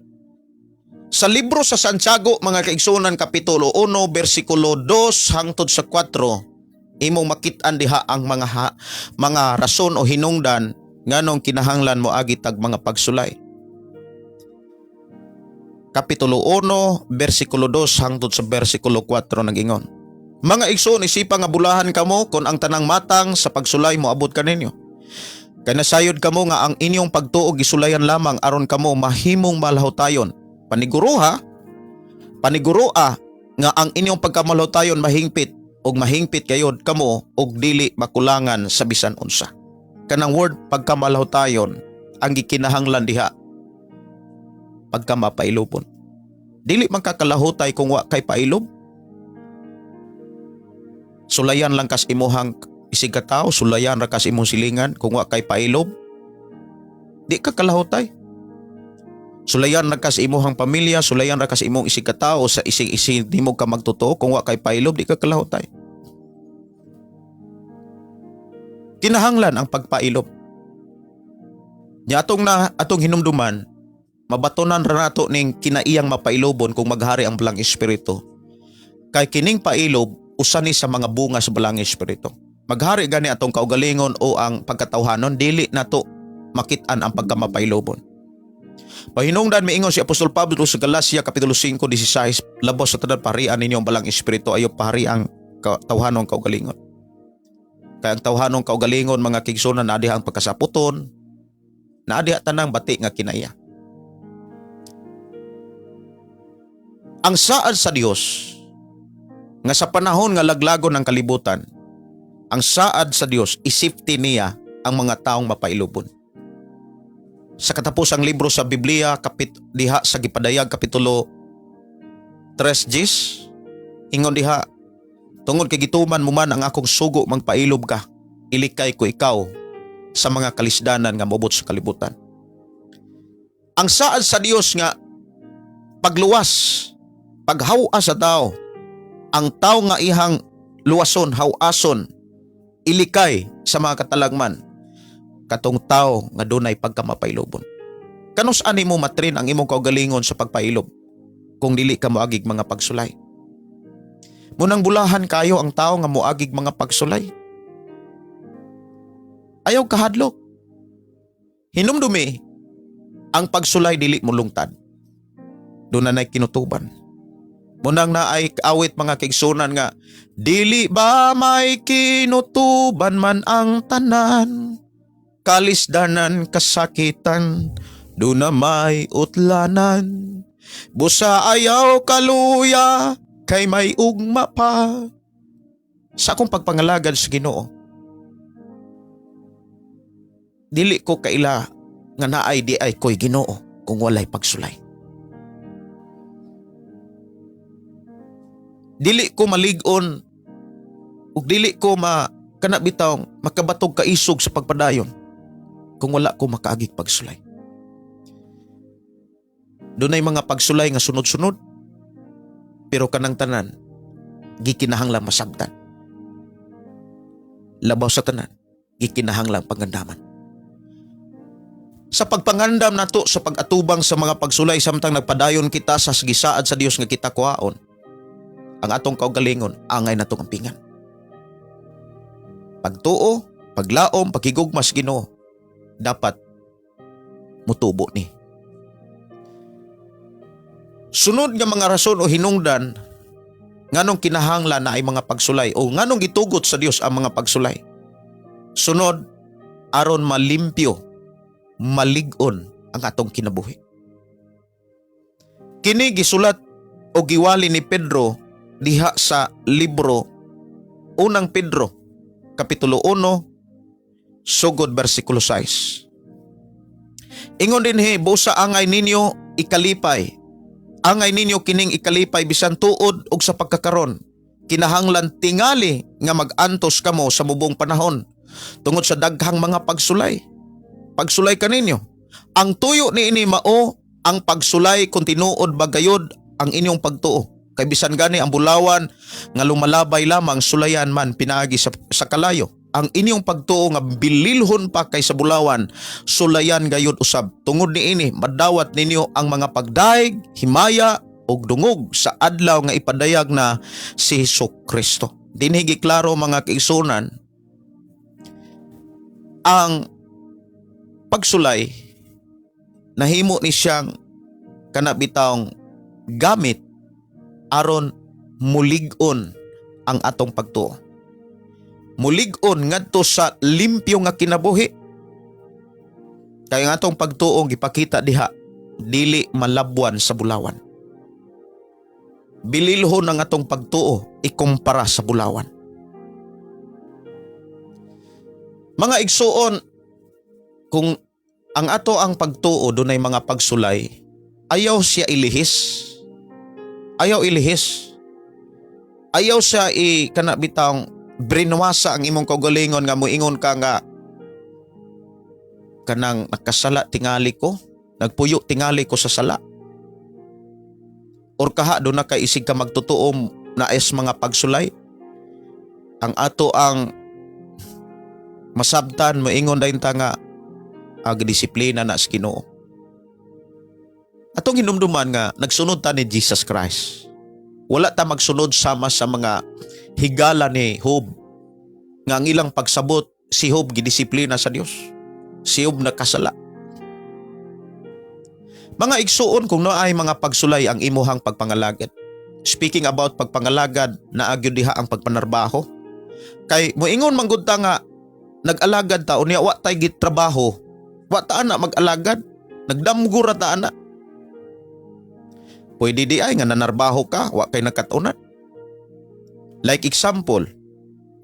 Sa libro sa Santiago, mga kaigsunan, kapitulo 1 bersikulo 2 hangtod sa 4, imong makit-an diha ang mga rason o hinungdan nganong kinahanglan mo agi tag mga pagsulay. Kapitulo 1 bersikulo 2 hangtod sa bersikulo 4, nagingon: "Mga igsoon, isipa nga bulahan kamo kon ang tanang matang sa pagsulay moabot kaninyo. Kay nasayod kamo nga ang inyong pagtuo gisulayan lamang aron kamo mahimong malahutayon. Paniguruha, paniguroa nga ang inyong pagkamalahutayon mahingpit ug mahingpit gayod kamo og dili makulangan sa bisan unsa." Kanang word pagkamalahutayon ang gikinahanglan diha, pagkamapailobon. Dili man ka kalahutay kung wa kay pailob. Sulayan lang kas imuhang isig ka tao, sulayan ra kas imong silingan, kung wa kay pailob, di ka kalahutay. Sulayan ra kas imuhang pamilya, sulayan ra kas imong isig ka tao sa isig-isig nimo ka magtotoo, kung wa kay pailob, di ka kalahutay. Kinahanglan ang pagpailob. Nya atong na atong hinumduman, mabatonan ra nato ning kinaiyang mapailobon kung maghari ang Balaang Espiritu. Kay kining pailob usa ni sa mga bunga sa Balaang Espiritu. Maghari gani atong kaugalingon o ang pagkatawhanon, dili nato makit-an ang pagkamapailobon. Pahinungdan, miingon si Apostol Pablo sa Galacia kapitulo 5:16, "Labos sa tanan paharian ninyo ang Balaang Espiritu, ayaw pahari ang tawhanong kaugalingon." Kay ang tawhanong kaugalingon, mga kaigsuonan, naa diha ang pagkasaputon, naa diha tanang bati nga kinaiya. Ang saad sa Dios nga sa panahon nga laglagon ang kalibutan, ang saad sa Dios, isafety niya ang mga taong mapailubon. Sa katapusang libro sa Biblia, diha sa gipadayag kapitulo 3 gis, ingon diha, "Tungod kay gituman mo man ang akong sugo magpailob ka, ilikay ko ikaw sa mga kalisdanan nga moabot sa kalibutan." Ang saad sa Dios nga pagluwas, paghawa sa tao, ang tao nga ihang luwason, hawason, ilikay sa mga katalagman, katong tao nga dunay pagkamapailobon. Kanus ani mo ma-train ang imong kaugalingon sa pagpailob kung dili ka moagig mga pagsulay? Munang bulahan kayo ang tao nga moagig mga pagsulay. Ayaw kahadlok. Hinumdumi, ang pagsulay dili mo lungtad. Doon na kinutuban. Munang naay awit, mga kaigsunan, nga "Dili ba may kinutuban man ang tanan, kalisdanan, kasakitan, doon na may utlanan. Busa ayaw kaluya kay may ugma pa." Sa akong pagpangalagad sa Ginoo, dili ko kaila nga naay di ay ko'y Ginoo kung walay pagsulay. Dili ko malig-on ug dili ko ma kana bitaw makabatog kaisog sa pagpadayon kung wala ko makaagig pagsulay. Dunay mga pagsulay nga sunod-sunod, pero kanang tanan gikinahanglan masabtan. Labaw sa tanan, gikinahanglan pangandaman. Sa pagpangandam nato sa pag-atubang sa mga pagsulay samtang nagpadayon kita sa gisaad sa Dios nga kita kuhaon, ang atong kaugalingon angay natong ampingan. Pagtuo, paglaom, pagkigugma sa Ginoo dapat mutubo ni. Sunod nga mga rason o hinungdan nganong kinahanglan na ay mga pagsulay o nganong gitugot sa Dios ang mga pagsulay. Sunod, aron malimpyo, malig-on ang atong kinabuhi. Kini gisulat o giwali ni Pedro diha sa libro Unang Pedro Kapitulo 1 sugod bersikulo 6. Ingon dinhi, "Busa angay ninyo ikalipay. Angay ninyo kining ikalipay bisan tuod og sa pagkakaron. Kinahanglan tingali nga mag-antos kamo sa mubong panahon tungod sa daghang mga pagsulay." Pagsulay kaninyo. "Ang tuyo niini mao ang pagsulay kung tinuod ba gayod ang inyong pagtuo. Kay bisan gani ang bulawan nga lumalabay lamang, sulayan man pinaagi sa kalayo. Ang inyong pagtuo nga bililhon pa kaysa bulawan, sulayan gayud usab. Tungod niini madawat ninyo ang mga pagdaig, himaya ug dungog sa adlaw nga ipadayag na si Hesus Kristo." Dinhi giklaro, mga kaigsunan, ang pagsulay nahimo ni siyang kana bitawng gamit aron mulig-on ang atong pagtuo. Mulig-on ngadto sa limpyo nga kinabuhi. Kay ang atong pagtuo gipakita diha, dili malabwan sa bulawan. Bililhon ang atong pagtuo ikumpara sa bulawan. Mga igsuon, kung ang ato ang pagtuo dunay mga pagsulay, ayaw siya ilihis. Ayaw ilihis. Ayaw siya i kana bitang brinwasa ang imong kaugalingon nga moingon ka nga kanang nakasala tingali ko, nagpuyo tingali ko sa sala. Or kaha do na kay isig ka magtotoo na es mga pagsulay. Ang ato ang masabtan, moingon dayon ta nga ag disiplina na sa Ginoo. Atong hinumduman nga nagsunod ta ni Jesus Christ. Wala ta magsunod sama sa mga higala ni Job nga ang ilang pagsabot, si Job gidisiplina sa Dios. Si Job nakasala. Mga igsuon, kung naay mga pagsulay ang imuhang pagpangalagad. Speaking about pagpangalagad, naa gyud diha ang pagpanarbaho. Kay moingon man gud ta nga nag-alagad ta unya wa tay gitrabaho, wa ta ana mag-alagad, nagdamgo ra ta ana. Pwede di ay nga nanarbaho ka, wa kay nakatunan. Like example,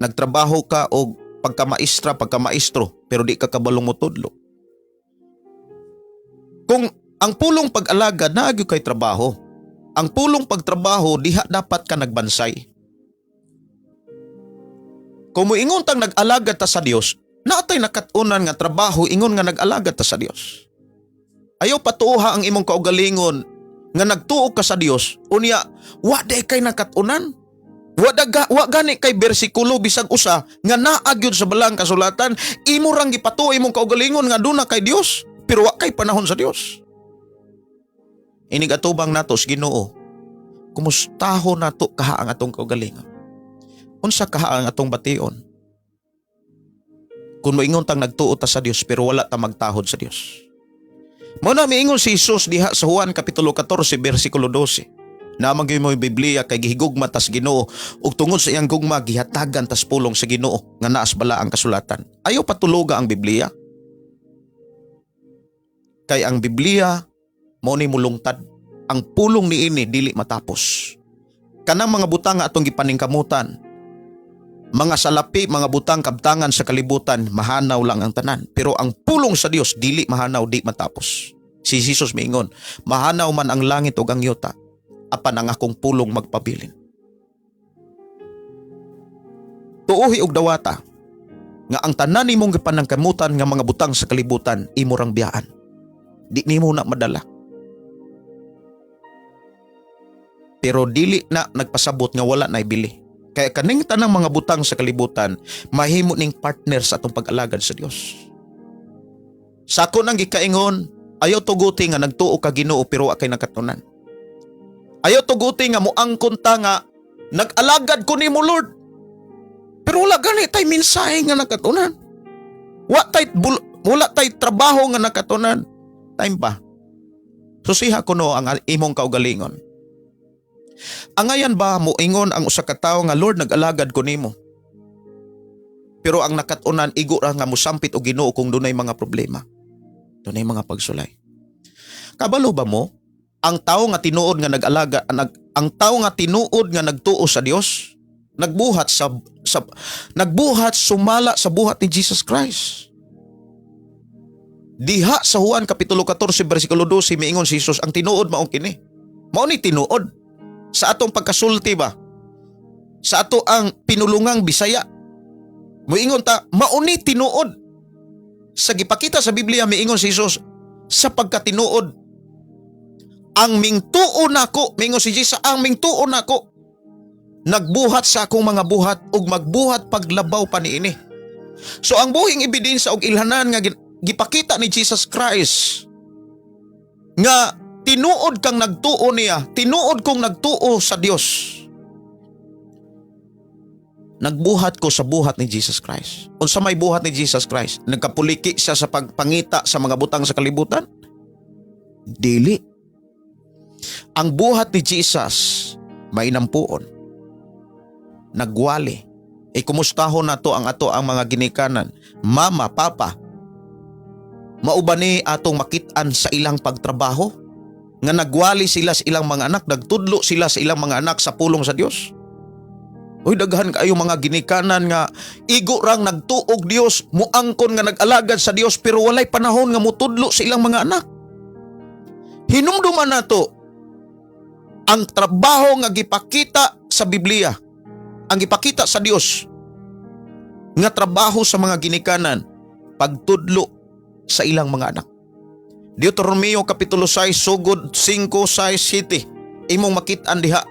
nagtrabaho ka og pagkamaestra, pagkamaestro, pero di ka kabalong motudlo. Kung ang pulong pag-alagad, naa gyud kay trabaho. Ang pulong pagtrabaho, diha dapat ka nagbansay. Kung moingon tang nag-alagad ta sa Dios, naa tay nakat-unan nga trabaho ingon nga nag-alagad ta sa Dios. Ayaw patuoha ang imong kaugalingon nga nagtuo ka sa Dios, unya wa day kay nakat-unan. Wa gani kay bersikulo bisag usa nga naa gyud sa balang kasulatan, imo rang gipatuo imong kaugalingon nga duna kay Dios, pero wa kay panahon sa Dios. Inig atubang nato sa Ginoo, kumustaho nato kaha ang atong kaugalingon? Unsa kaha ang atong bation? Kung moingon tang nagtuo ta sa Dios pero wala ta magtahod sa Dios. Mao na miingon si Jesus diha sa Juan kapitulo 14 bersikulo 12. Naa man gyud mo'y Biblia kay gihigugma tas Ginoo ug tungod sa iyang gugma gihatagan tas pulong sa Ginoo nga naas balaang kasulatan. Ayaw patuloga ang Biblia. Kay ang Biblia mao ni mulungtad. Ang pulong niini dili matapos. Kanang mga butang nga atong gipaningkamutan, mga salapi, mga butang kabtangan sa kalibutan, mahanaw lang ang tanan. Pero ang pulong sa Dios dili mahanaw, di matapos. Si Jesus miingon, "Mahanaw man ang langit ug ang yuta, apan ang akong pulong magpabilin." Tuohi og dawata nga ang tanan nimong gipanangkamutan nga mga butang sa kalibutan, imo rang biyaan. Di nimo na madala. Pero dili na nagpasabot nga wala na ibili. Kaya kaning tanang mga butang sa kalibutan, mahimo ning partner sa atong pag-alagad sa Dios. Sa ako nang gikaingon, ayaw tuguti nga nagtuo ka Ginoo pero wa kay nakatunan. Ayaw tuguti nga moangkon ta nga nag-alagad ko nimo, Lord. Pero wala gani tay mensahe nga nakatunan. Wala tay trabaho nga nakatunan. Time pa. Susiha kuno ang imong kaugalingon. Angayan ba moingon ang usa ka tawo nga, "Lord, nag-alagad ko nimo"? Pero ang nakatunan, igo ra nga mosampit og Ginoo kung dunay mga problema. Dunay mga pagsulay. Kabalo ba mo ang tawo nga tinuod nga nag-alaga nag, ang tawo nga tinuod nga nagtuo sa Dios nagbuhat sumala sa buhat ni Jesus Christ? Diha sa Juan kapitulo 14 bersikulo 12, miingon si Jesus, ang tinuod mao kini. Mao ni tinuod. Sa atong pagkasulti ba? Sa ato ang pinulungang Bisaya. Muingon ta, mao ni tinuod. Sa gipakita sa Biblia, miingon si Jesus, sa pagkatinuod, ang mingtuo nako, miingon si Jesus, ang mingtuo nako, nagbuhat sa akong mga buhat ug magbuhat paglabaw pa niini. So ang buhing ebidensya og ilhanan nga gipakita ni Jesus Christ nga tinuod kang nagtuo niya, tinuod kong nagtuo sa Dios. Nagbuhat ko sa buhat ni Jesus Christ. Unsa may buhat ni Jesus Christ? Nagkapuliki siya sa pagpangita sa mga butang sa kalibutan? Dili. Ang buhat ni Jesus may nampuon. Nagwali. E kumustahon nato ang ato ang mga ginikanan, mama, papa. Mao ba ni atong makit-an sa ilang pagtrabaho? Nga nagwali sila sa ilang mga anak, nagtudlo sila sa ilang mga anak sa pulong sa Dios. Uy, daghan kayo mga ginikanan nga igo rang nagtuog Dios, muangkon nga nag-alagad sa Dios, pero walay panahon nga mutudlo sa ilang mga anak. Hinumduman nato ang trabaho nga gipakita sa Biblia, ang gipakita sa Dios nga trabaho sa mga ginikanan, pagtudlo sa ilang mga anak. Deuteronomio kapitulo 6 sugod 5, 6, 7, imong makit-an diha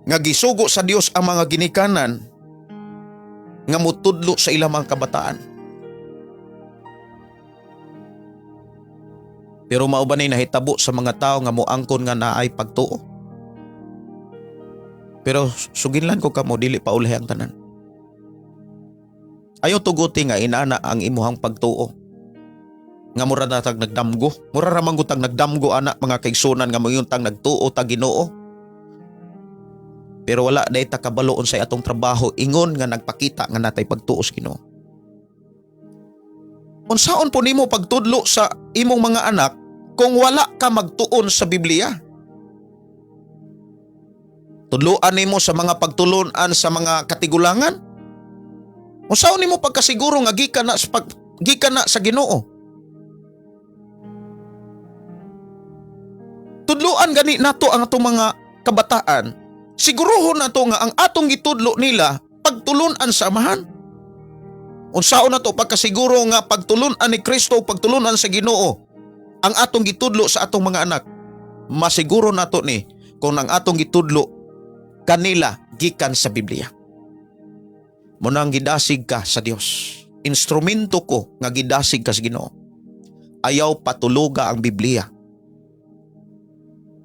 nga gisugo sa Dios ang mga ginikanan nga mutudlo sa ilang mga kabataan. Pero mao ba ni nahitabo sa mga tao nga moangkon nga naay pagtuo? Pero suginlan ko kamo, dili pa ulahi ang tanan. Ayaw tuguti nga inana ang imuhang pagtuo. Nga mura na tag nagdamgo. Mura ra man gud tag nagdamgo ana, mga kaigsunan, nga moingon tag nagtuo ta Ginoo. Pero wala day ta kabalo unsay atong trabaho ingon nga nagpakita nga natay pagtuo sa Ginoo. Unsaon po nimo pagtudlo sa imong mga anak kung wala ka magtuon sa Biblia? Tudloan nimo sa mga pagtulunan sa mga katigulangan? Unsaon nimo pagkasiguro nga gikan na sa Ginoo? Tudloan gani nato ang atong mga kabataan. Siguruhon nato nga ang atong gitudlo nila pagtulunan sa Amahan. Unsaon nato pagkasiguro nga pagtulunan ni Kristo o pagtulunan sa Ginoo ang atong gitudlo sa atong mga anak? Masiguro nato ni kung ang atong gitudlo kanila gikan sa Biblia. Munang gidasig ka sa Dios. Instrumento ko nga gidasig ka sa Ginoo. Ayaw patuloga ang Biblia.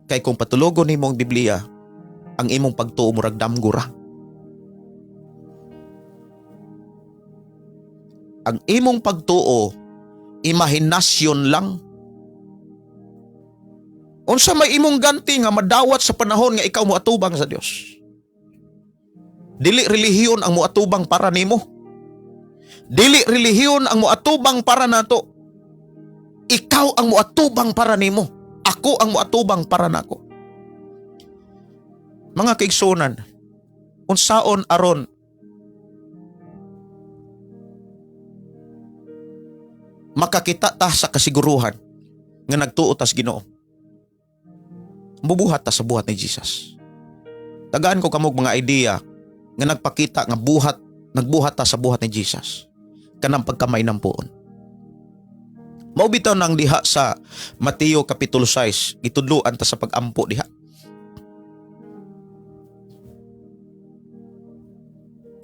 Kay kung patulogo nimo ang Biblia, ang imong pagtuo murag damgo ra. Ang imong pagtuo, imahinasyon lang. Unsa may imong ganti nga madawat sa panahon nga ikaw moatubang sa Dios? Dili relihiyon ang moatubang para nimo. Dili relihiyon ang moatubang para nato. Ikaw ang moatubang para nimo. Ako ang moatubang para nako. Mga kaigsunan, unsaon aron makakita ta sa kasiguruhan nga nagtuo tas Ginoo? Mubuhat ta sa buhat ni Jesus. Tagaan ko kamog mga idea nga nagpakita nga nagbuhat ta sa buhat ni Jesus kanang pagkamay ng puon. Mao bitaw nang diha sa Mateo kapitulo 6, gitudloan ta sa pag-ampo diha.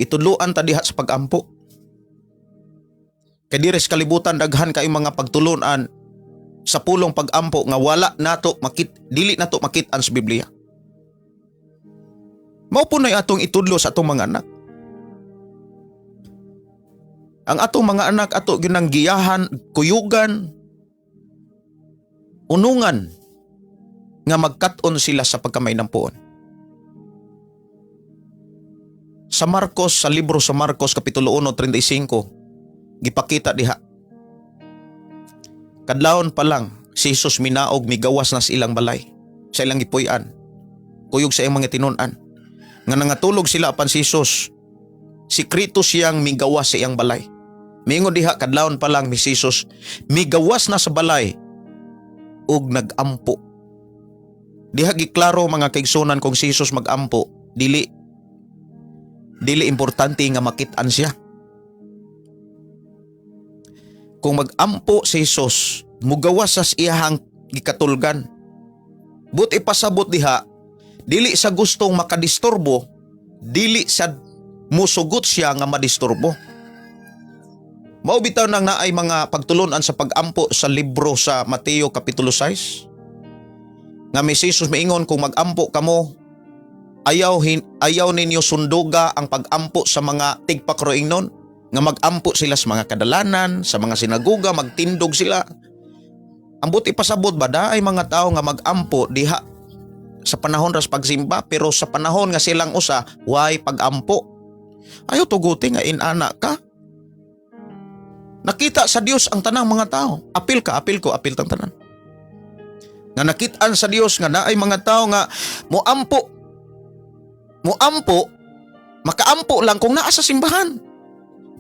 Itudloan ta diha sa pagampo. Kay diri sa kalibutan daghan kay mga pagtulunan sa pulong pagampo nga wala nato makit dili nato makit-an sa Biblia. Mao po na'y atong itudlo sa atong mga anak. Ang atong mga anak ato ginang giyahan, kuyugan, unungan nga magkat-on sila sa pagkamay ng puon. Sa Marcos, sa libro sa Marcos Kapitulo 1:35, gipakita diha. Kadlawon pa lang si Jesus minaog migawas na sa ilang balay, sa ilang gipuy-an, kuyog sa iyang mga tinun-an. Nga nangatulog sila apan si Jesus, sikreto siyang migawas sa iyang balay. Miingon diha kadlawon pa lang ni Jesus, migawas na sa balay ug nagampo. Diha giklaro, mga kaigsunan, kung si Jesus magampo, dili dili importante nga makit-an siya. Kung magampo si Jesus, mugawas sa iyahang gikatulgan. But ipasabot diha, dili sa gustong makadisturbo, dili sa musugot siya nga madisturbo. Mao bitaw nang naay mga pagtulunan sa pagampo sa libro sa Mateo Kapitulo 6. Nga mi si Jesus miingon, "Kung magampo kamo, ayaw ninyo sunduga ang pagampo sa mga tigpakroingnon," nga magampo sila sa mga kadalanan, sa mga sinaguga, magtindog sila. Ang buot ipasabot ba da ay mga tao nga magampo diha sa panahon ras pagsimba, pero sa panahon nga silang usa way pagampo. Ayaw tuguti nga inana ka. Nakita sa Dios ang tanang mga tao. Apil ka, apil ko, apil tang tanan. Nga nakitaan sa Dios nga naay mga tao nga moampo. Moampo, makaampo lang kung naa sa simbahan.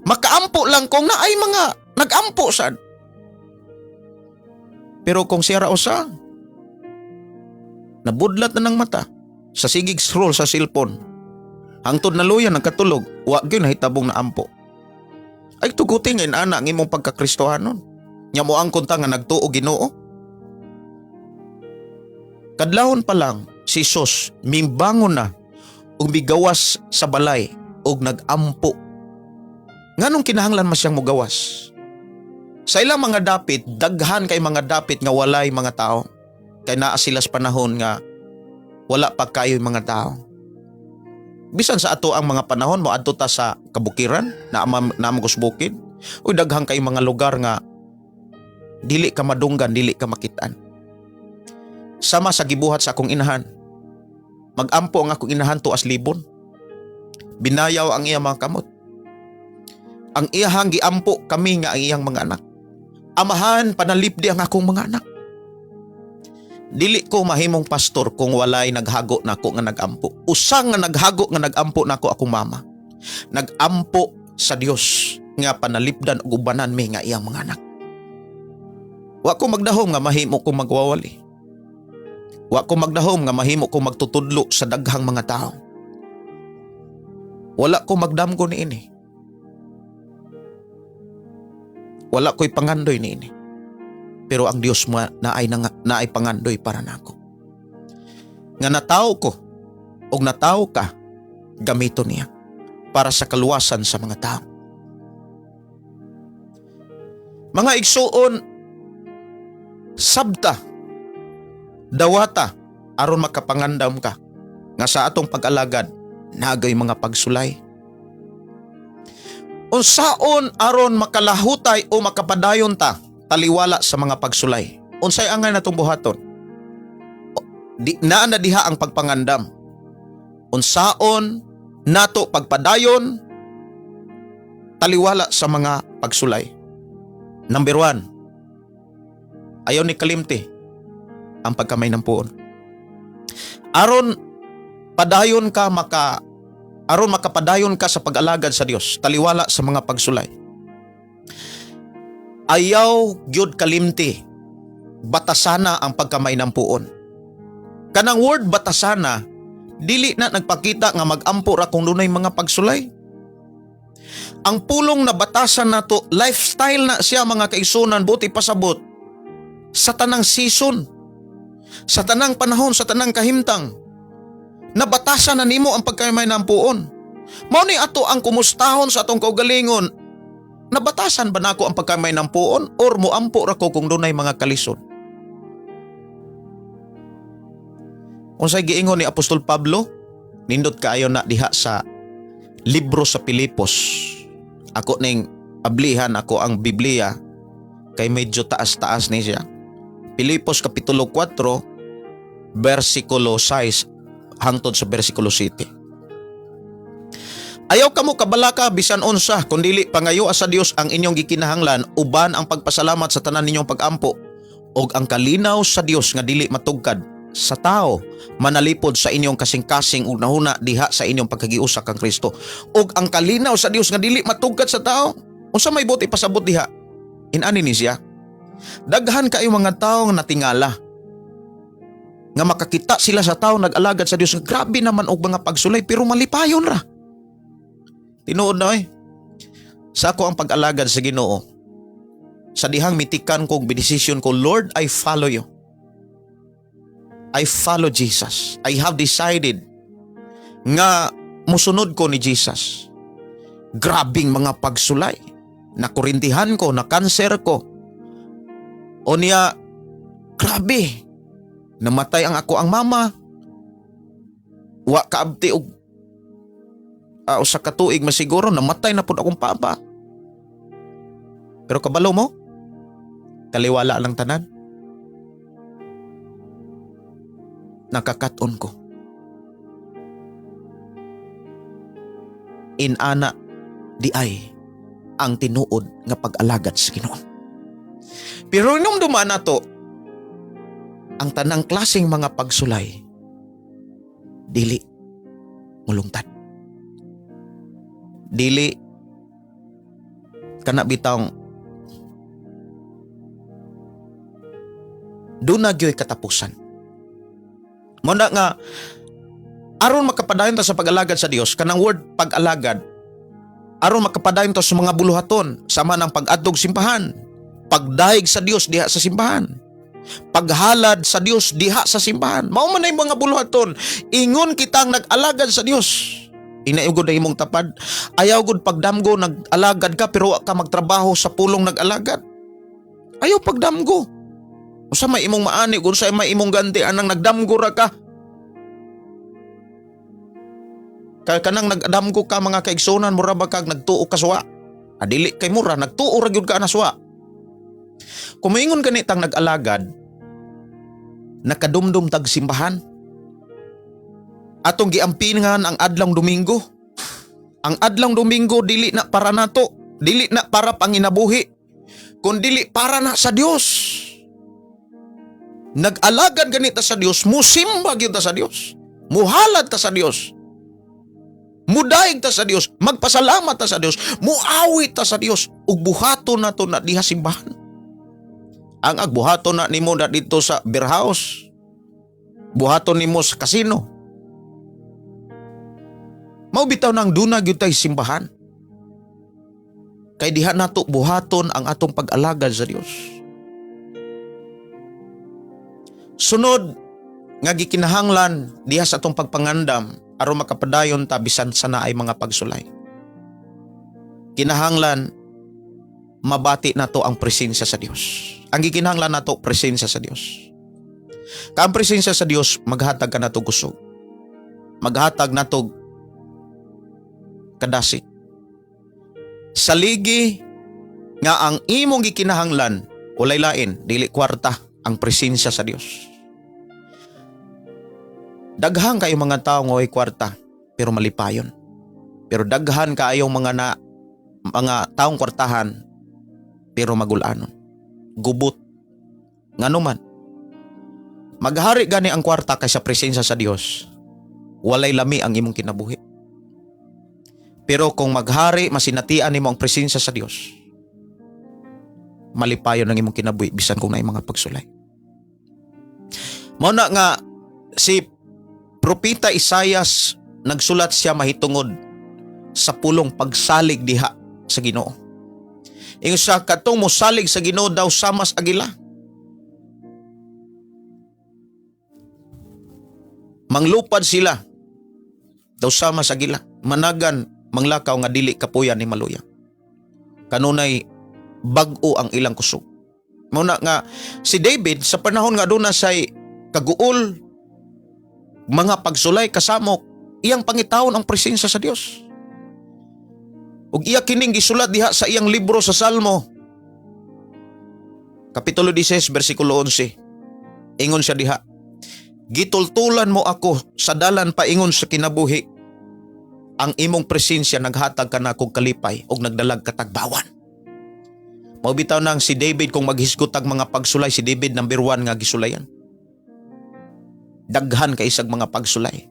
Makaampo lang kung naay mga nagampo sad. Pero kung siya ra usa, nabudlat na ng mata sa sigig scroll sa cellphone. Hangtod na luya nagkatulog, wa gyud nahitabong na ampo. Ay tuguti nga inana ang imong pagkakristohanon. Nya mo ang kunta nga nagtuo Ginoo. Kadlawon pa lang si Jesus mimbangon na ug migawas sa balay ug nagampo. Nganong kinahanglan man siyang mugawas? Sa ilang mga dapit, daghan kay mga dapit nga walay mga tao. Kay naa sila sa panahon nga wala pa kayo mga tao. Bisan sa ato ang mga panahon mo adto ta sa kabukiran, na naa sa bukid. Uy, daghan kay mga lugar nga dili ka madunggan, dili ka makitaan. Sama sa gibuhat sa akong inahan. Magampo ang akong inahan tuas libon. Binayaw ang iyang mga kamot. Ang iyahang giampo kami nga ang iyang mga anak. "Amahan, panalipdi ang akong mga anak. Dili ko mahimong pastor kung walay naghago nako nga nagampo." Usang nga naghago nga nagampo nako, akong mama. Nagampo sa Dios nga panalipdan ug ubanan mi nga iyang mga anak. Wa ko magdahom nga mahimo kong magwawali. Wa ko magdahom nga mahimo kong magtutudlo sa daghang mga tao. Wala ko magdamgo niini. Wala ko'y pangandoy niini. Pero ang Dios mo naay, naay pangandoy para nako. Nga natawo ko og natawo ka, gamito niya para sa kaluwasan sa mga tao. Mga igsuon, sabta, dawata, aron makapangandam ka nga sa atong pag-alagad nagay mga pagsulay. Unsaon aron makalahutay o makapadayon ta taliwala sa mga pagsulay? Unsay angay natong buhaton? Di, naa na diha ang pagpangandam. Unsaon nato pagpadayon taliwala sa mga pagsulay? Number 1, ayaw ni kalimti ang pagkamay ng puon. Aron makapadayon ka sa pag-alagad sa Dios taliwala sa mga pagsulay, ayaw gyud kalimti batasana ang pagkamay ng puon. Kanang word "batasana," dili na nagpakita nga magampo ra kung dunay mga pagsulay. Ang pulong na batasan nato, lifestyle na siya, mga kaigsunan, buot pasabot sa tanang season, sa tanang panahon, sa tanang kahimtang. Nabatasan na nimo ang pagkamay ng puon. Mao ni ato ang kumustahon sa atong kaugalingon. Nabatasan ba nako ang pagkamay ng puon or muampo ra ko kung dunay mga kalisod? Unsay giingon ni Apostol Pablo? Nindot kaayo na diha sa libro sa Pilipos. Ako ning ablihan ako ang Biblia kay medyo taas-taas ni siya. Pilipos Kapitulo 4 versikulo 6 hangtod sa versikulo 7. Ayaw kamo kabalaka bisan unsa kun dili pangayoa sa Dios ang inyong gikinahanglan uban ang pagpasalamat sa tanan ninyong pagampo ug ang kalinaw sa Dios nga dili matugkad sa tao manalipod sa inyong kasing-kasing ug nahuna diha sa inyong pagkagiusa kang Kristo. Ug ang kalinaw sa Dios nga dili matugkad sa tao, unsa may buot ipasabot diha? Inani ni siya. Daghan kayo mga tao nga natingala nga makakita sila sa tao nag-alagad sa Dios. Grabe naman og mga pagsulay pero malipayon ra. Tinuod na oy. Sa ako ang pag-alagad sa Ginoo. Sa dihang mitikan kog bedesisyon ko, Lord, I follow you. I follow Jesus. I have decided nga musunod ko ni Jesus. Grabing mga pagsulay. Nakurintihan ko, na kanser ko. O niya, grabe. Namatay ang ako ang mama. Wa kaabti og usa ka tuig masiguro namatay na pud akong papa. Pero kabalo mo, kaliwala lang tanan. Nakakaton ko. Inana di ay ang tinuod nga pag-alagad sa Ginoo. Pero nung dumaan nato, ang tanang klaseng mga pagsulay, dili mulungtad. Dili kana bitawng doon na gyoy katapusan. Mao na nga aron makapadayon ta sa pag-alagad sa Dios, kanang word pag-alagad, aron makapadayon ta sa mga buluhaton sama ng pag-adtog simbahan, pagdayeg sa Dios diha sa simbahan, paghalad sa Dios diha sa simbahan. Mao man ay mga buluhaton, ingon kitang nag-alagad sa Dios. Inaugod na imong tapad. Ayaw gud pagdamgo nag-alagad ka pero wa ka magtrabaho sa pulong nag-alagad. Ayaw pagdamgo. Usa may imong maani, kung sa may imong ganti anang nagdamgo ra ka. Kay kanang nagdamgo ka mga kaigsunan, mura ba kag nagtuo ka suwa? Adili kay mura, nagtuo ra gyud ka na suwa. Kung moingon gani tang nag-alagad, nakadumdum tag simbahan. Atong giampingan ang adlong Domingo. Ang adlong Domingo dili na para nato, dili na para panginabuhi, kun dili para na sa Dios. Nag-alagad ganita sa Dios, musimba gyud ta sa Dios. Muhalad ta sa Dios. Mudaig ta sa Dios, magpasalamat ta sa Dios, muawit ta sa Dios ug buhaton nato na diha simbahan. Ang agbuhaton na nimo na dito sa beer house. Buhaton nimo sa kasino. Mao bitaw nang duna gyud tay simbahan. Kay diha nato buhaton ang atong pag-alagad sa Dios. Sunod nga gikinahanglan diha sa atong pagpangandam aron makapadayon ta bisan sa naay mga pagsulay. Kinahanglan mabati nato ang presensya sa Dios. Ang gikinahanglan nato presensya sa Dios. Ka ang presensya sa Dios maghatag ka nato kusog. Maghatag nato kadasig. Saligi nga ang imong gikinahanglan walay lain dili kwarta ang presensya sa Dios. Daghan kayo mga tao nga way kwarta pero malipayon. Pero daghan kaayong mga taong kwartahan pero magulanon. Gubot. Ngano man. Maghari gani ang kwarta kaysa presensya sa Dios. Walay lami ang imong kinabuhi. Pero kung maghari masinatian nimo ang presensya sa Dios, malipayon ang imong kinabuhi bisan kung naay mga pagsulay. Mao na nga si Propeta Isayas nagsulat siya mahitungod sa pulong pagsalig diha sa Ginoo. Ingon siya katong mosalig sa Ginoo daw samas agila. Manglupad sila. Daw sama sa gila, managan manglakaw nga dili kapuyan ni maluya. Kanunay bag-o ang ilang kusog. Mao na nga si David sa panahon nga aduna say kaguol, mga pagsulay, kasamok, iyang pangitawon ang presensya sa Dios. Ug iya kining gisulat diha sa iyang libro sa Salmo. Kapitulo 16 bersikulo 11. Ingon siya diha, "Gitultulan mo ako sa dalan paingon sa kinabuhi. Ang imong presensya naghatag kanakog kalipay ug nagdalag katagbawan." Mao bitaw nang si David kung maghisgot ang mga pagsulay, si David number 1 nga gisulayan. Daghan kay isag mga pagsulay.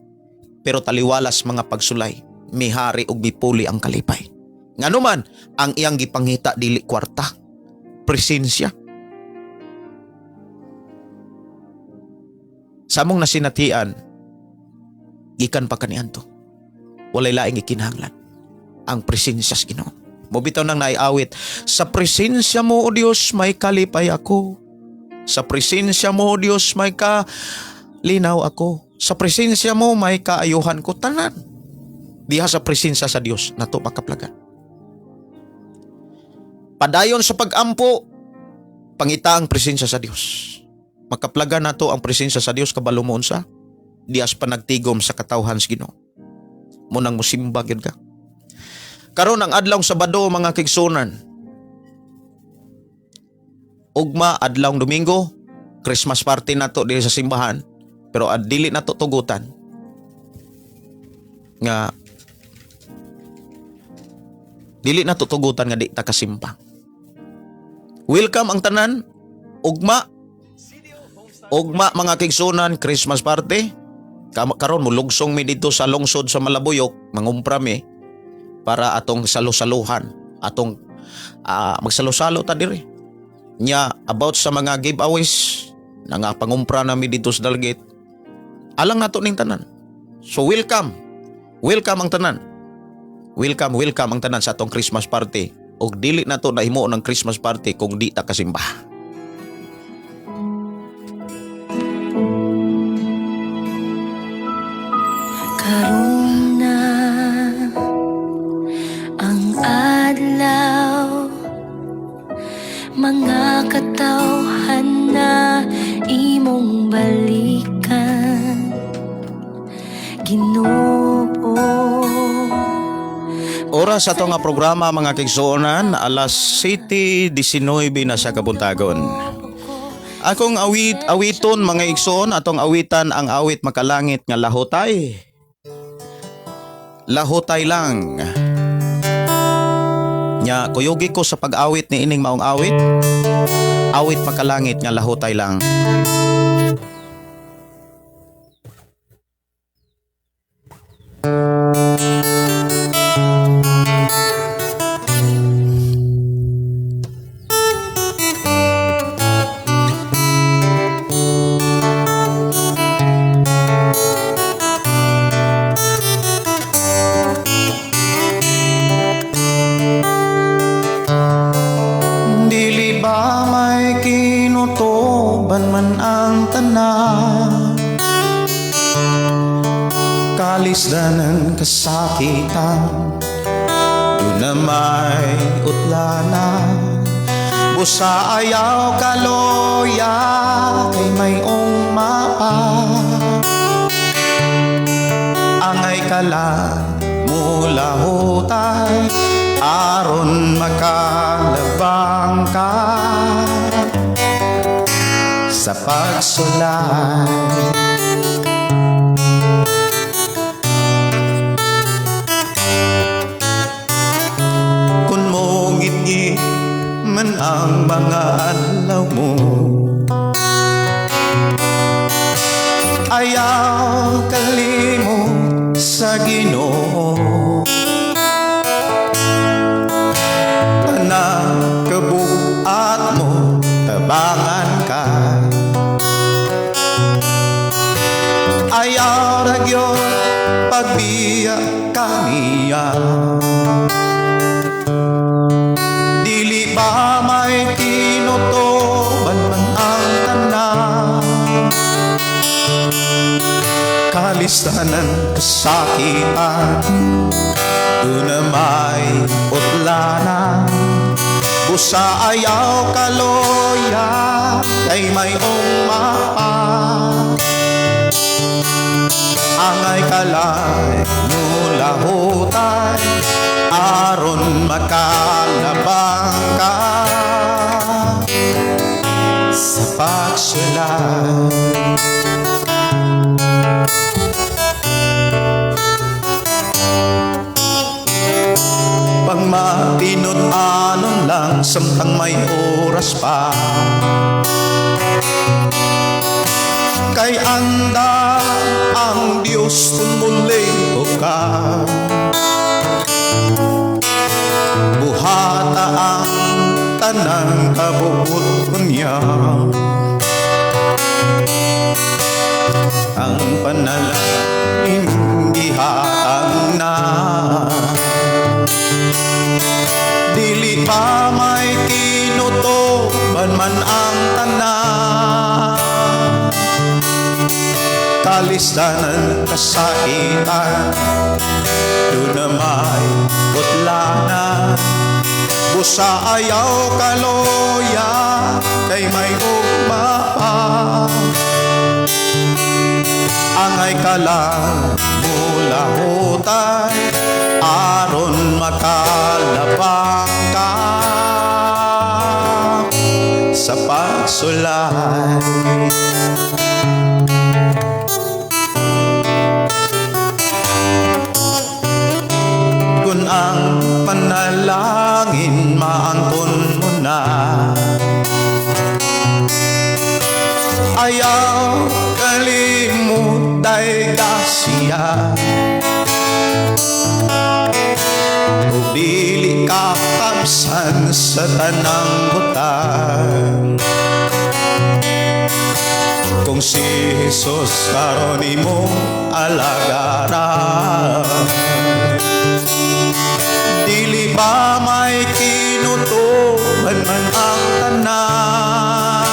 Pero taliwalas mga pagsulay, mihari ug mipuli ang kalipay. Nganuman, ang iyang gipangita dili kwarta, presensya. Sa among nasinatian, gikan pa kaniadto, walay laing ikinahanglan. Ang presensya sa Ginoo. Mobitaw nang naiawit, sa presensya mo, O Dios, may kalipay ako. Sa presensya mo, O Dios, may kalinaw ako. Sa presensya mo, may kaayuhan ko. Tanan. Diha sa presensya sa Dios, nato makaplagan. Padayon sa pag-ampo, pangita ang presensya sa Dios. Makaplagan nato ang presensya sa Dios kabalo mo unsa? Dias panagtigom sa katawhan sa Ginoo. Munang musimba gyud ka. Karon ang adlaw Sabado mga kigsunan. Ugma adlaw Domingo, Christmas party nato diri sa simbahan, pero dili nato tugutan nga dili nato tugutan nga di ta kasimba. Welcome ang tanan ugma. Ugma mga kigsunan, Christmas party. Karon mulugsong mi dito sa lungsod sa Malabuyok, mangumpra mi para atong salo-saluhan, atong magsalo-salo ta diri. Nya about sa mga giveaways, nga pangumpra nami dito sa Dalgit. Alang nato ning tanan. So welcome. Welcome ang tanan. Welcome, welcome ang tanan sa atong Christmas party. Og dili nato nahimo ng Christmas party kung di ta kasimba. Karon na ang adlaw, mga katawhan na imong balikan, Ginoo. Oras sa ato nga programa mga kigsuonan, alas 7:19 na sa kabuntagon. Akong awit awiton mga igsoon, atong awitan ang awit makalangit nga lahotay. Lahotay lang. Nya kuyugi ko sa pag-awit ni ining maong awit. Awit makalangit nga lahotay lang. Dili ba may kinutuban man ang tanan, kalisdanan kasakitan, doon na may utlanan. Busa ayaw kaloya kay mayong mapa, angay kala mulahutay aron makalabang ka sa pagsulay. Kung mongit-ngit man ang mga adlaw mo, ayaw kalimot sa Ginoo. Tanang kabuat mo, tabangan ka. Ayaw ra gyud pagbiya kaniya. Dili ba may tinutuban man ang tanan, kalistanan Kasakitan, duna may utlana. Busa ayaw kaloya, kay may umapa. Angay kalay mulahutay, aron makalabang ka sa pagsulay. Pangmatinud-anon lang samtang may oras pa, kay anda ang Diyos kung muli ka. Buhata ang tanang kabuot niya, ang panalangin gihatag na. Dili pa may tinutuban man ang tanan, kalistanan kasakitan, doon na may putlana. Busa ayaw kaloya, kay may ugma pa. Angay ka lang mulahutay, aron makalabang ka sa pagsulay. Kung ang panalangin maangkon mo na, ayaw kalimutay kasiya. O dili ka kabsan sa tanang butang, kung si Jesus karon imo alagaran. Dili ba may tinutuban man ang tanan,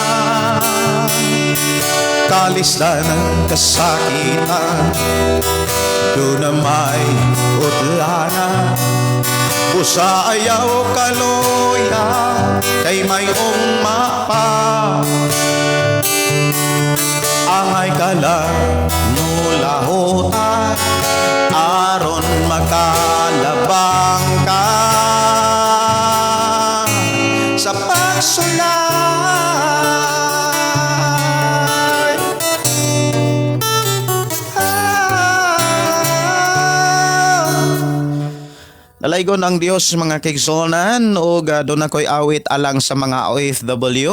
kalisdan ng kasakitan, doon na may utlana. Busa ayaw kaloya, kay may umapa. Angay ka lang mulahutan, aron makalabang ka sa pagsulay. Nalaygon ang Dios mga kaigsuonan, ug doon ako'y awit alang sa mga OFW.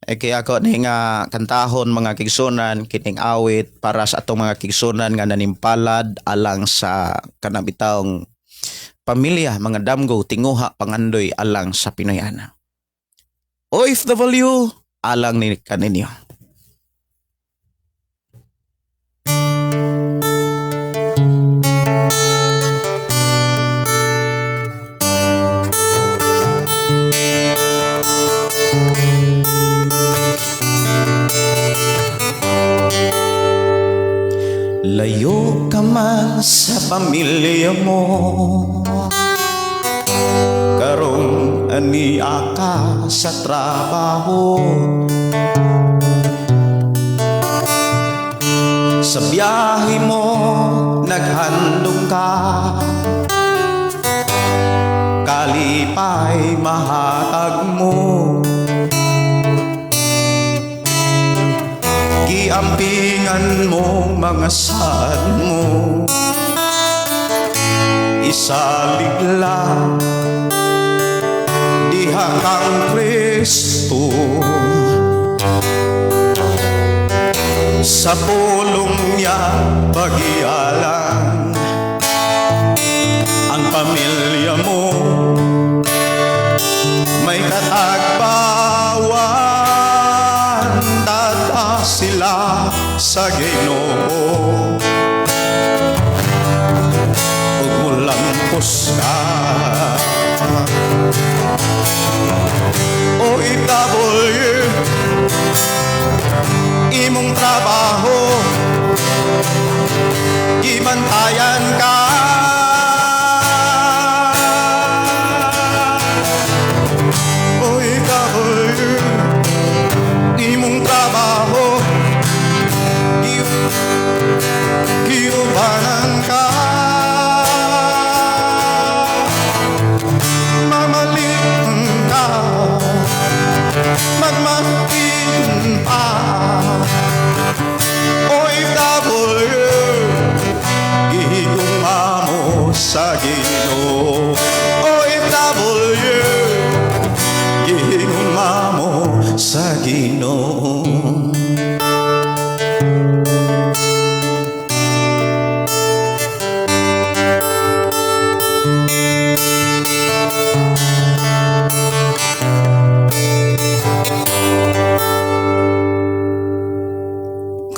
E kaya ako ni nga kantahon mga kaigsuonan kining awit para sa atong mga kaigsuonan nga nanimpalad alang sa kanabitawng pamilya, mga damgo, tinguha, pangandoy alang sa Pinoyana. OFW alang ni kaninyo. Layo ka man sa pamilya mo, karong ania ka sa trabaho. Sa biyahe mo naghandom ka, kalipay mahatag mo. Giampingan mo mga saad mo, isaligla diha kang Kristo. Sa pulong niya pagialan ang pamilya mo, may katagbawan dada sila sa Ginoo. Ug mulampos ka, OFW, imong trabaho Ibantayan ka. OFW, imong trabaho, giubanan ka. Mamalitan ka, magmatin pa. OFW, gihigugma mo sa Ginoo. OFW, gihigugma mo sa Ginoo.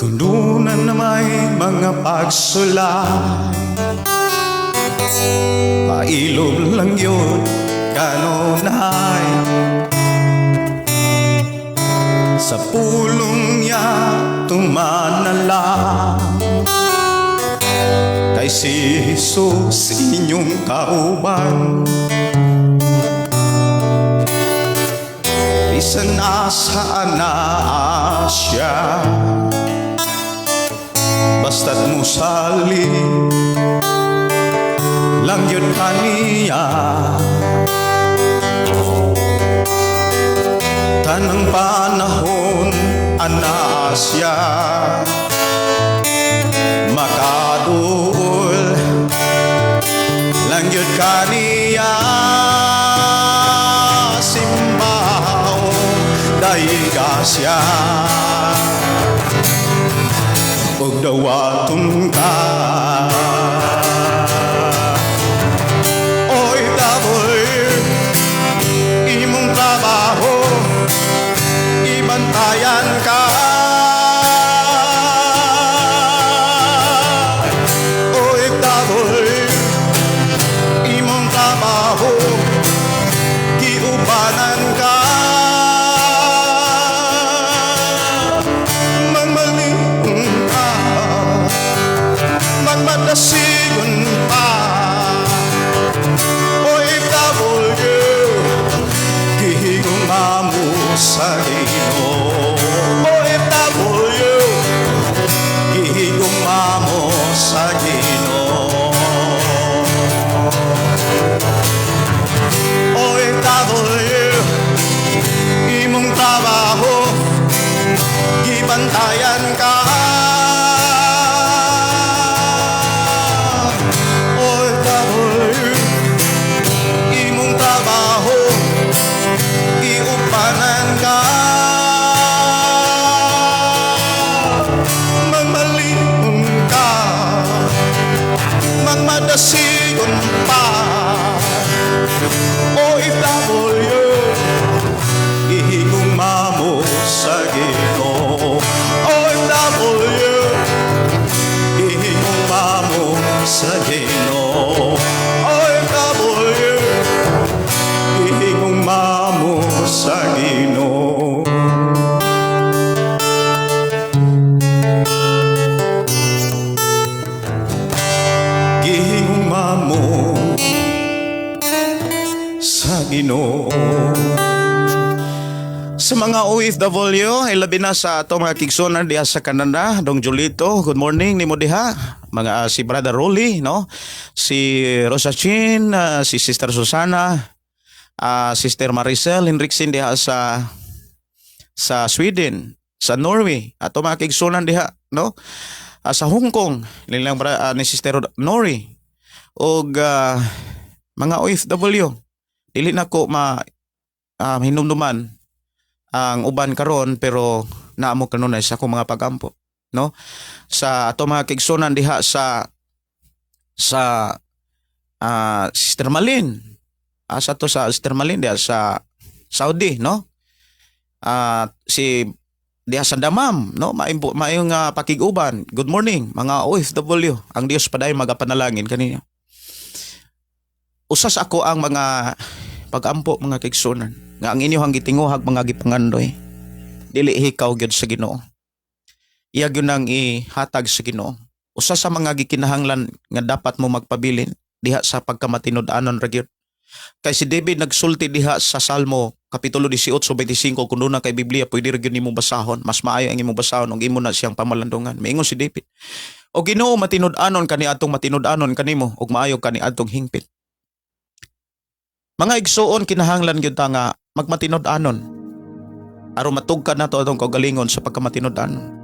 Kung doon na may mga pagsulay, pailob lang yun kanunay. Sa pulong niya tumanala, kay si Jesus inyong kauban. Bisan asa na siya, basta't musali lang yun kaniya. Tanang panahon ana siya, makaduol lang yun kaniya. Simbaw daiga siya ug dawaton ka. OFW, imong trabaho, ibantayan ka. OFW, imong trabaho, giubanan ka. Magmaling ka, magmadasigon pa. OFW, gihigugma mo sa Ginoo. OFW, gihigugma mo sa Ginoo. OFW, imong trabaho, gibantayan ka. OFW, imong trabaho, giupanan ka. Magmalingon ka, magmadasigon pa. OFW, gihigugma mo sa Ginoo. OFW, gihigugma mo sa Ginoo. OFW, gihigugma mo sa Ginoo. Gihigugma mo sa Ginoo. Sa mga OFW, ay labi na sa ato mga kigsunan diha sa Canada, Dong Julito, good morning nimo diha. Mga si Brother Rolly, no? Si Rosa Chin, si Sister Susana, Sister Maricel Henriksen diha sa Sweden, sa Norway, ato mga kigsunan diha, no? Sa Hong Kong, nilang ni Sister Nori og mga OFW. Dili na ko ma hinumduman ang uban karon, pero naamo kanunay sa akong mga pagampo, no, sa ato mga kigsunan diha sa Sister Malin, sa to sa Sister Malin diha sa Saudi, no, si diha sa Damam, no, maimbo maayong pakig-uban. Good morning, mga OFW. Ang Dios padayon magapanalangin kaninyo. Usas ako ang mga pagampo, mga kigsunan, nga ang inyong gitinguhag mga gipangandoy dili hikaw gyud sa Ginoo. Iya gyud nang ihatag sa Ginoo. Usa sa mga gikinahanglan nga dapat mo magpabilin diha sa pagkamatinud-anon ra gyud. Kay si David nagsulti diha sa Salmo kapitulo 18:25, kung duna kay Biblia pwede ra gyud nimo basahon, mas maayo ang imong basahon ug imo na siyang pamalandungan. Miingon si David, "O Ginoo, matinud-anon kani atong matinud-anon kanimo ug maayo kani atong hingpit." Mga igsuon, kinahanglan gyud ta nga magmatinud-anon aron matugkad nato atong kaugalingon sa pagkamatinud-anon.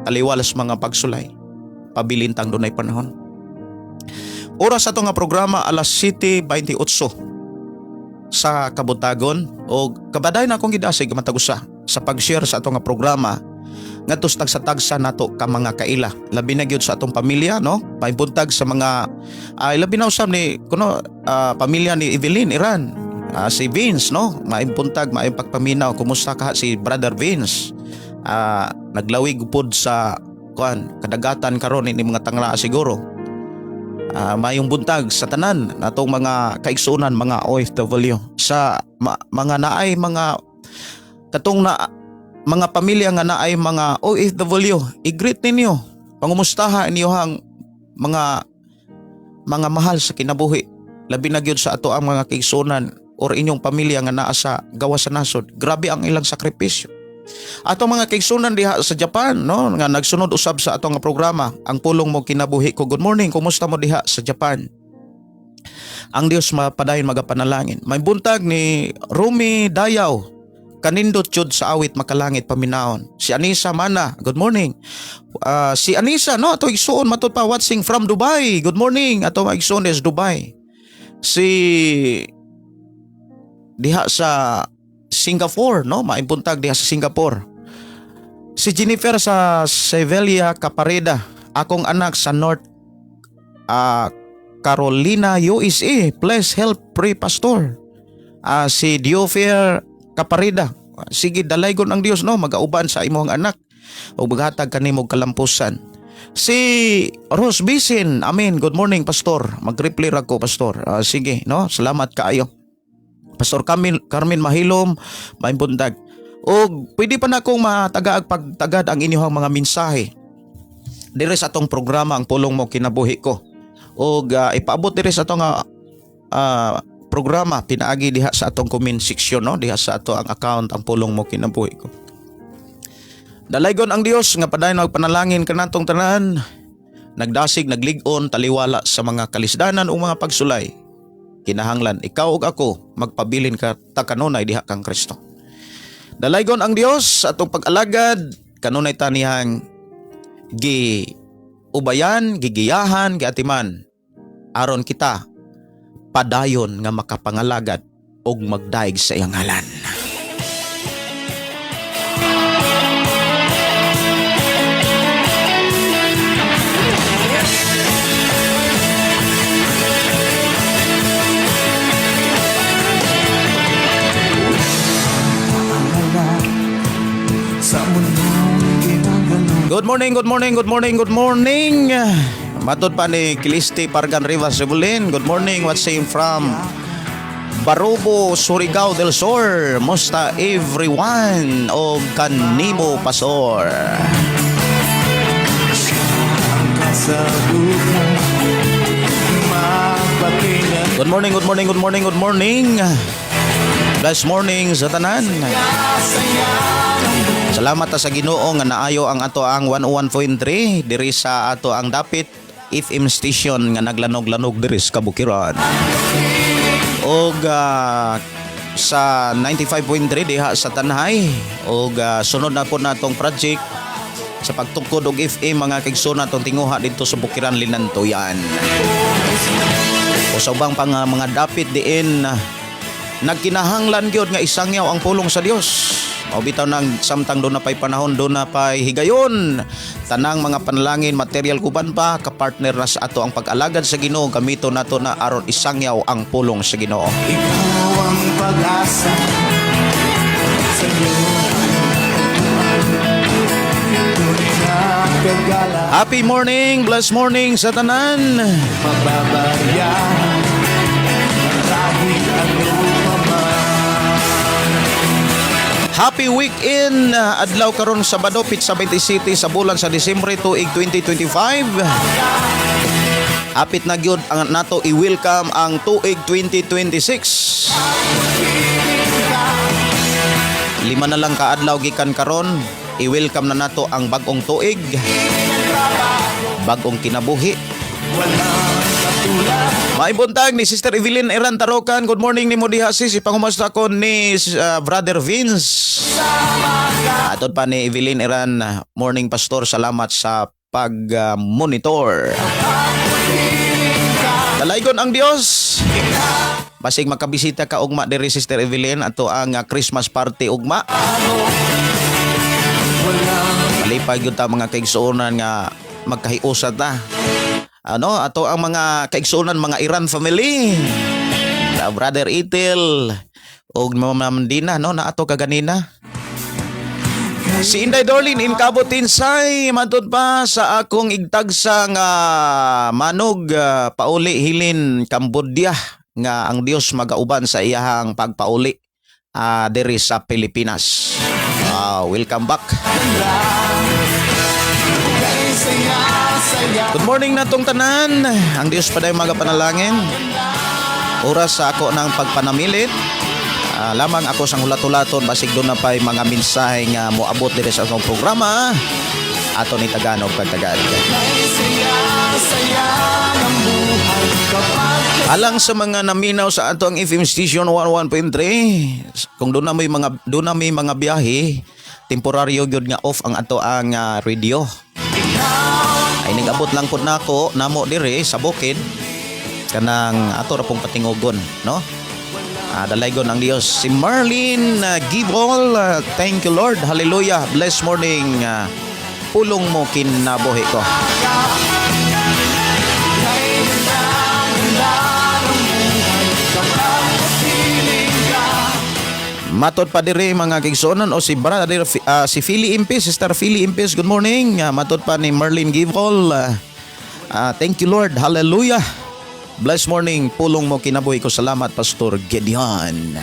Taliwala sa mga pagsulay, pabilin tang dunay panahon. Oras ato nga programa alas 7:28 sa kabuntagon o kabaday na akong gidasig matag usa sa pag-share sa ato nga programa ngadto sa tagsa-tagsa nato ka mga kaila, labi na gyud sa atong pamilya, no? Paibuntag sa mga ay labi na usab ni kuno pamilya ni Evelyn Iran, si Vince, no? Maayong buntag, maayong pagpaminaw. Kumusta ka, si Brother Vince? Naglawig pud sa kuan kadagatan karon ini mga tangla siguro. Maayong buntag sa tanan natong mga kaigsuonan, mga OFW, sa mga naay mga katong na mga pamilya nga naay mga OFW, i-greet ninyo, pangumustaha inyohang mga mahal sa kinabuhi, labi na gyud sa ato ang mga kaigsuonan or inyong pamilya nga naa sa gawas sa nasod. Grabe ang ilang sakripisyo. Ato mga kaigsuonan diha sa Japan, no, nga nagsunod usab sa ato nga programa, Ang Pulong Mo Kinabuhi Ko. Good morning, kumusta mo diha sa Japan? Ang Dios mapadayon magapanalangin. May buntag ni Rumi Dayaw. Kanindot jud sa awit, makalangit paminawon. Si Anisa Mana, good morning. Si Anisa, no, ato igsuon matud pa, watching from Dubai. Good morning, ato mga igsuon is Dubai. Si diha sa Singapore, no, maayong buntag diha sa Singapore. Si Jennifer sa Sevilla Capareda, akong anak sa North Carolina, USA. Please help pray, pastor. Si Diofer Capareda. Sige, dalaygon ang Dios, no, magauban sa imong anak ug maghatag kanimo og kalampusan. Si Rose Bisin, amen. Good morning, pastor. Mag-reply ra ko, pastor. Sige, no? Salamat kaayo. Pastor Carmen, Carmen Mahilom, maayong buntag. Og pwede pa na akong matagaag pagtagad ang inyong mga mensahe dire sa atong programa, Ang Pulong Mo Kinabuhi Ko. Og ipaabot dire sa atong programa pinaagi diha sa atong comment section, no, diha sa ato ang account, Ang Pulong Mo Kinabuhi Ko. Dalaygon ang Dios nga padayon magpanalangin kanatong tanan. Nagdasig, naglig-on taliwala sa mga kalisdanan o mga pagsulay. Kinahanglan ikaw ug ako magpabilin ka ta kanunay diha kang Kristo. Dalaygon ang Dios sa atong pag-alagad, kanunay tanihang gi ubayan, gigiyahan, giatiman aron kita padayon nga makapangalagad og magdaig sa iyang ngalan. Sa mundong ginagalaw. Good morning, good morning, good morning, good morning. Matod pa ni Kilisti Pargan Rivas Revolin. Good morning, watching from Barobo, Surigao del Sur. Musta everyone o kanimo, pastor. Ang kasagutan Mapatinag. Good morning, good morning, good morning, good morning. Blessed morning sa tanan. Salamat ta sa Ginoo nga naayo ang ato ang 101.3 diri sa ato ang dapit FM station nga naglanog-lanog diri sa kabukiran. Og sa 95.3 diha sa Tanay og sunod na po natong project sa pagtukod og FM, mga kaigsoon, atong tinguha dito sa Bukiran Linantuyan. O sa ubang pang mga dapit diin nagkinahanglan gyud nga isangyaw ang pulong sa Dios. Mao bitaw nang samtang duna pay panahon, duna pay higayon. Tanang mga panalangin, material kuban pa, kapartner na sa ato ang pag-alagad sa Ginoo, gamito nato na aron isangyaw ang pulong sa Ginoo. Ikaw ang pag-asa. Sa iyo Tunay na kagala. Happy morning, blessed morning sa tanan. Mababayaran kahit ano pa man. Happy weekend, adlaw karon Sabado, petsa 27 sa bulan sa Disyembre, tuig 2025. Hapit na gyud ang nato i-welcome ang tuig 2026. 5 na lang kaadlaw gikan karon, i-welcome na nato ang bag-ong tuig. Bag-ong kinabuhi. Maayong buntag ni Sister Evelyn Eran Tarokan. Good morning nimo diha, sis. Ipangumusta ko ni Brother Vince. Atod pa ni Evelyn Eran, "Morning, Pastor, salamat sa pag-monitor." Dalaygon ang Dios. Basig makabisita ka ugma diri, Sister Evelyn, ato ang Christmas party ugma. Malipay gyud ta, mga kaigsuonan, nga magkahiusa ta. Ano, ato ang mga kaigsuonan, mga Iran family. Ta Brother Itil ug Mama Mandina, no, na ato kaganina. Si Inday Dorlin in Cabo Tinsay, matud pa sa akong igtagsa nga manog pauli hilin Cambodia, nga ang Dios magauban sa iyahang pagpauli diri sa Pilipinas. Welcome back. Good morning na tong tanan. Ang Dios paday magapanalangin. Oras sa ako ng pagpanamilit. Lamang ako sang hulat-hulaton, basig doon na pa'y mga mensahe nga moabot diri sa akong programa. Ato ni Tagalog pagtagad. Saya ng buhay kapag Alang sa mga naminaw sa ato ang FM station 11.3, kung doon na may mga biyahe, temporaryo gyud nga off ang ato ang radio. Ay nigabot lang pud nako namo dire sa bukid, kanang ato ra pong patingogon, no? Dalaygon ang Dios. Si Marlene Gibol, "Thank you, Lord. Hallelujah. Bless morning. Pulong mo kinabuhi ko." Kay ganda ng buhay kapag kapiling ka. Matod pa diri, mga kaigsuonan, o si brother si Philly Impis, Sister Philly Impis, good morning. Matod pa ni Marlene Gibol, "Thank you, Lord. Hallelujah. Bless morning, pulong mo kinabuhi ko. Salamat, Pastor Gideon."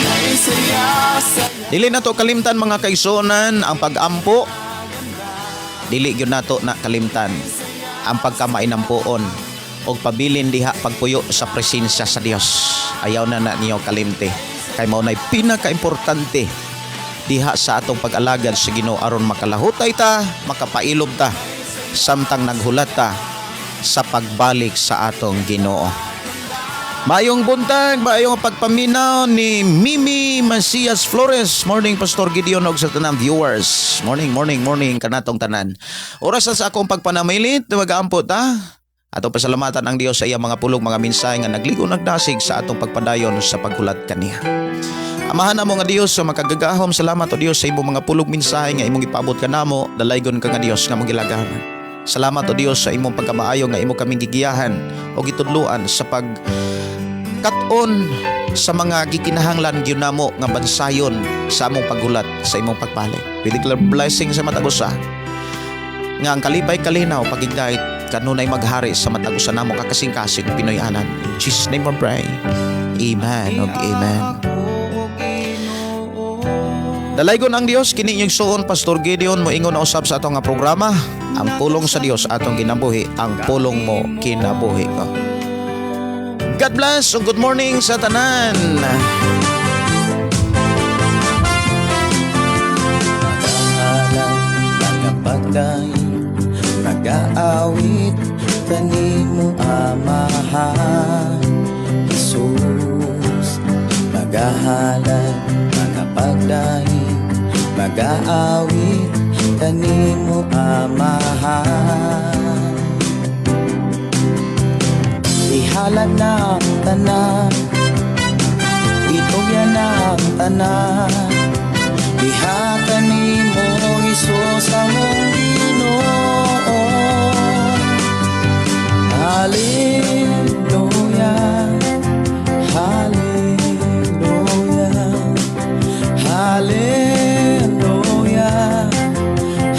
Kay saya saya. Dili na to kalimtan, mga kaigsuonan, ang pagampo. Dili gyud nato na kalimtan ang pagkamainampuon og pabilin diha pagpuyo sa presensya sa Dios. Ayaw na na niyo kalimti. Kay mao nay pinakaimportante diha sa atong pag-alagad sa Ginoo aron makalahutay ta, makapailob ta samtang naghulat ta sa pagbalik sa atong Ginoo. Maayong buntag, maayong pagpaminaw ni Mimi Macias Flores. Morning, Pastor Gideon og sa tanang viewers. Morning, morning, morning kanatong tanan. Oras na sa akong pagpanamilit, magaampo ta. Atong pasalamatan ang Dios sa iyang mga pulong, mga mensahe nga nagligo nagdasig sa atong pagpadayon sa paghulat kaniya. Amahan namo nga Dios sa makagagahom, salamat o Dios sa imong mga pulong, mensahe nga imong ipaabot kanamo, dalaygon ka nga Dios nga among gilagaran. Salamat o Dios sa imong pagkamaayo nga imo kaming gigiyahan o gitudluan sa pag kat-on sa mga gikinahanglan gyud namo nga bansayon sa among paghulat sa imong pagbalik. We declare blessing sa matag usa nga ang kalipay, kalinaw, pagigdait kanunay maghari sa matag usa namo kakasing-kasing Pinoy-anan. In Jesus' name we pray. Amen ug amen. Dalaygon ang Dios. Kini inyong suon, Pastor Gideon, moingon na usab sa atong nga programa. Ang pulong sa Dios atong ginabuhi, ang pulong mo kinabuhi ko. God bless ug good morning sa tanan. Magahalad, magapagdaig, magaawit kanimo, Amahan Jesus. Magahalad, magapagdaig, magaawit kanimo, Amahan. Ihalad na ang tanan, itugyan na ang tanan diha kanimo, Hesus among Ginoo. Hallelujah, Hallelujah, Hallelujah,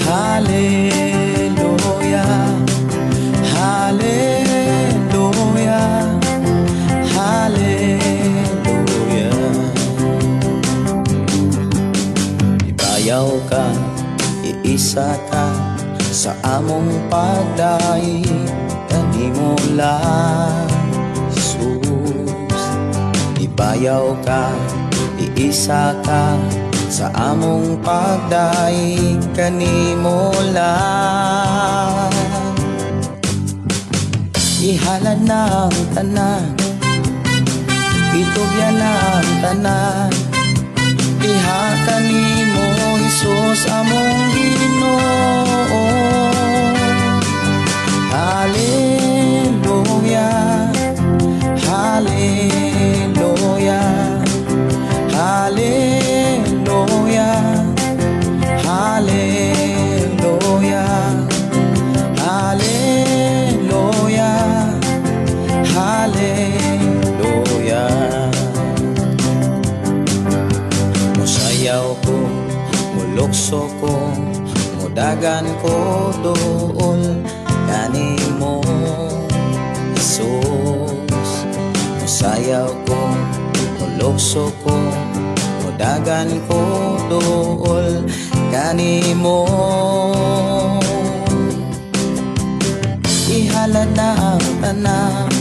Hallelujah, Hallelujah, Hallelujah. Iisa ka sa among pagdaig kanimo lang, Jesus. Ibayaw ka, iisa ka sa among pagdaig kanimo lang. Ihalad na ang tanan, itugyan na ang tanan, diha kanimo, Hesus, among Ginoo. Hallelujah, Hallelujah, Hallelujah, Hallelujah, Hallelujah, Hallelujah. Musayaw ko, mulukso ko, mudagan ko duol kanimo, Jesus. Musayaw ko, mulukso ko, mudagan ko duol kanimo. Ihalad na ang tanan.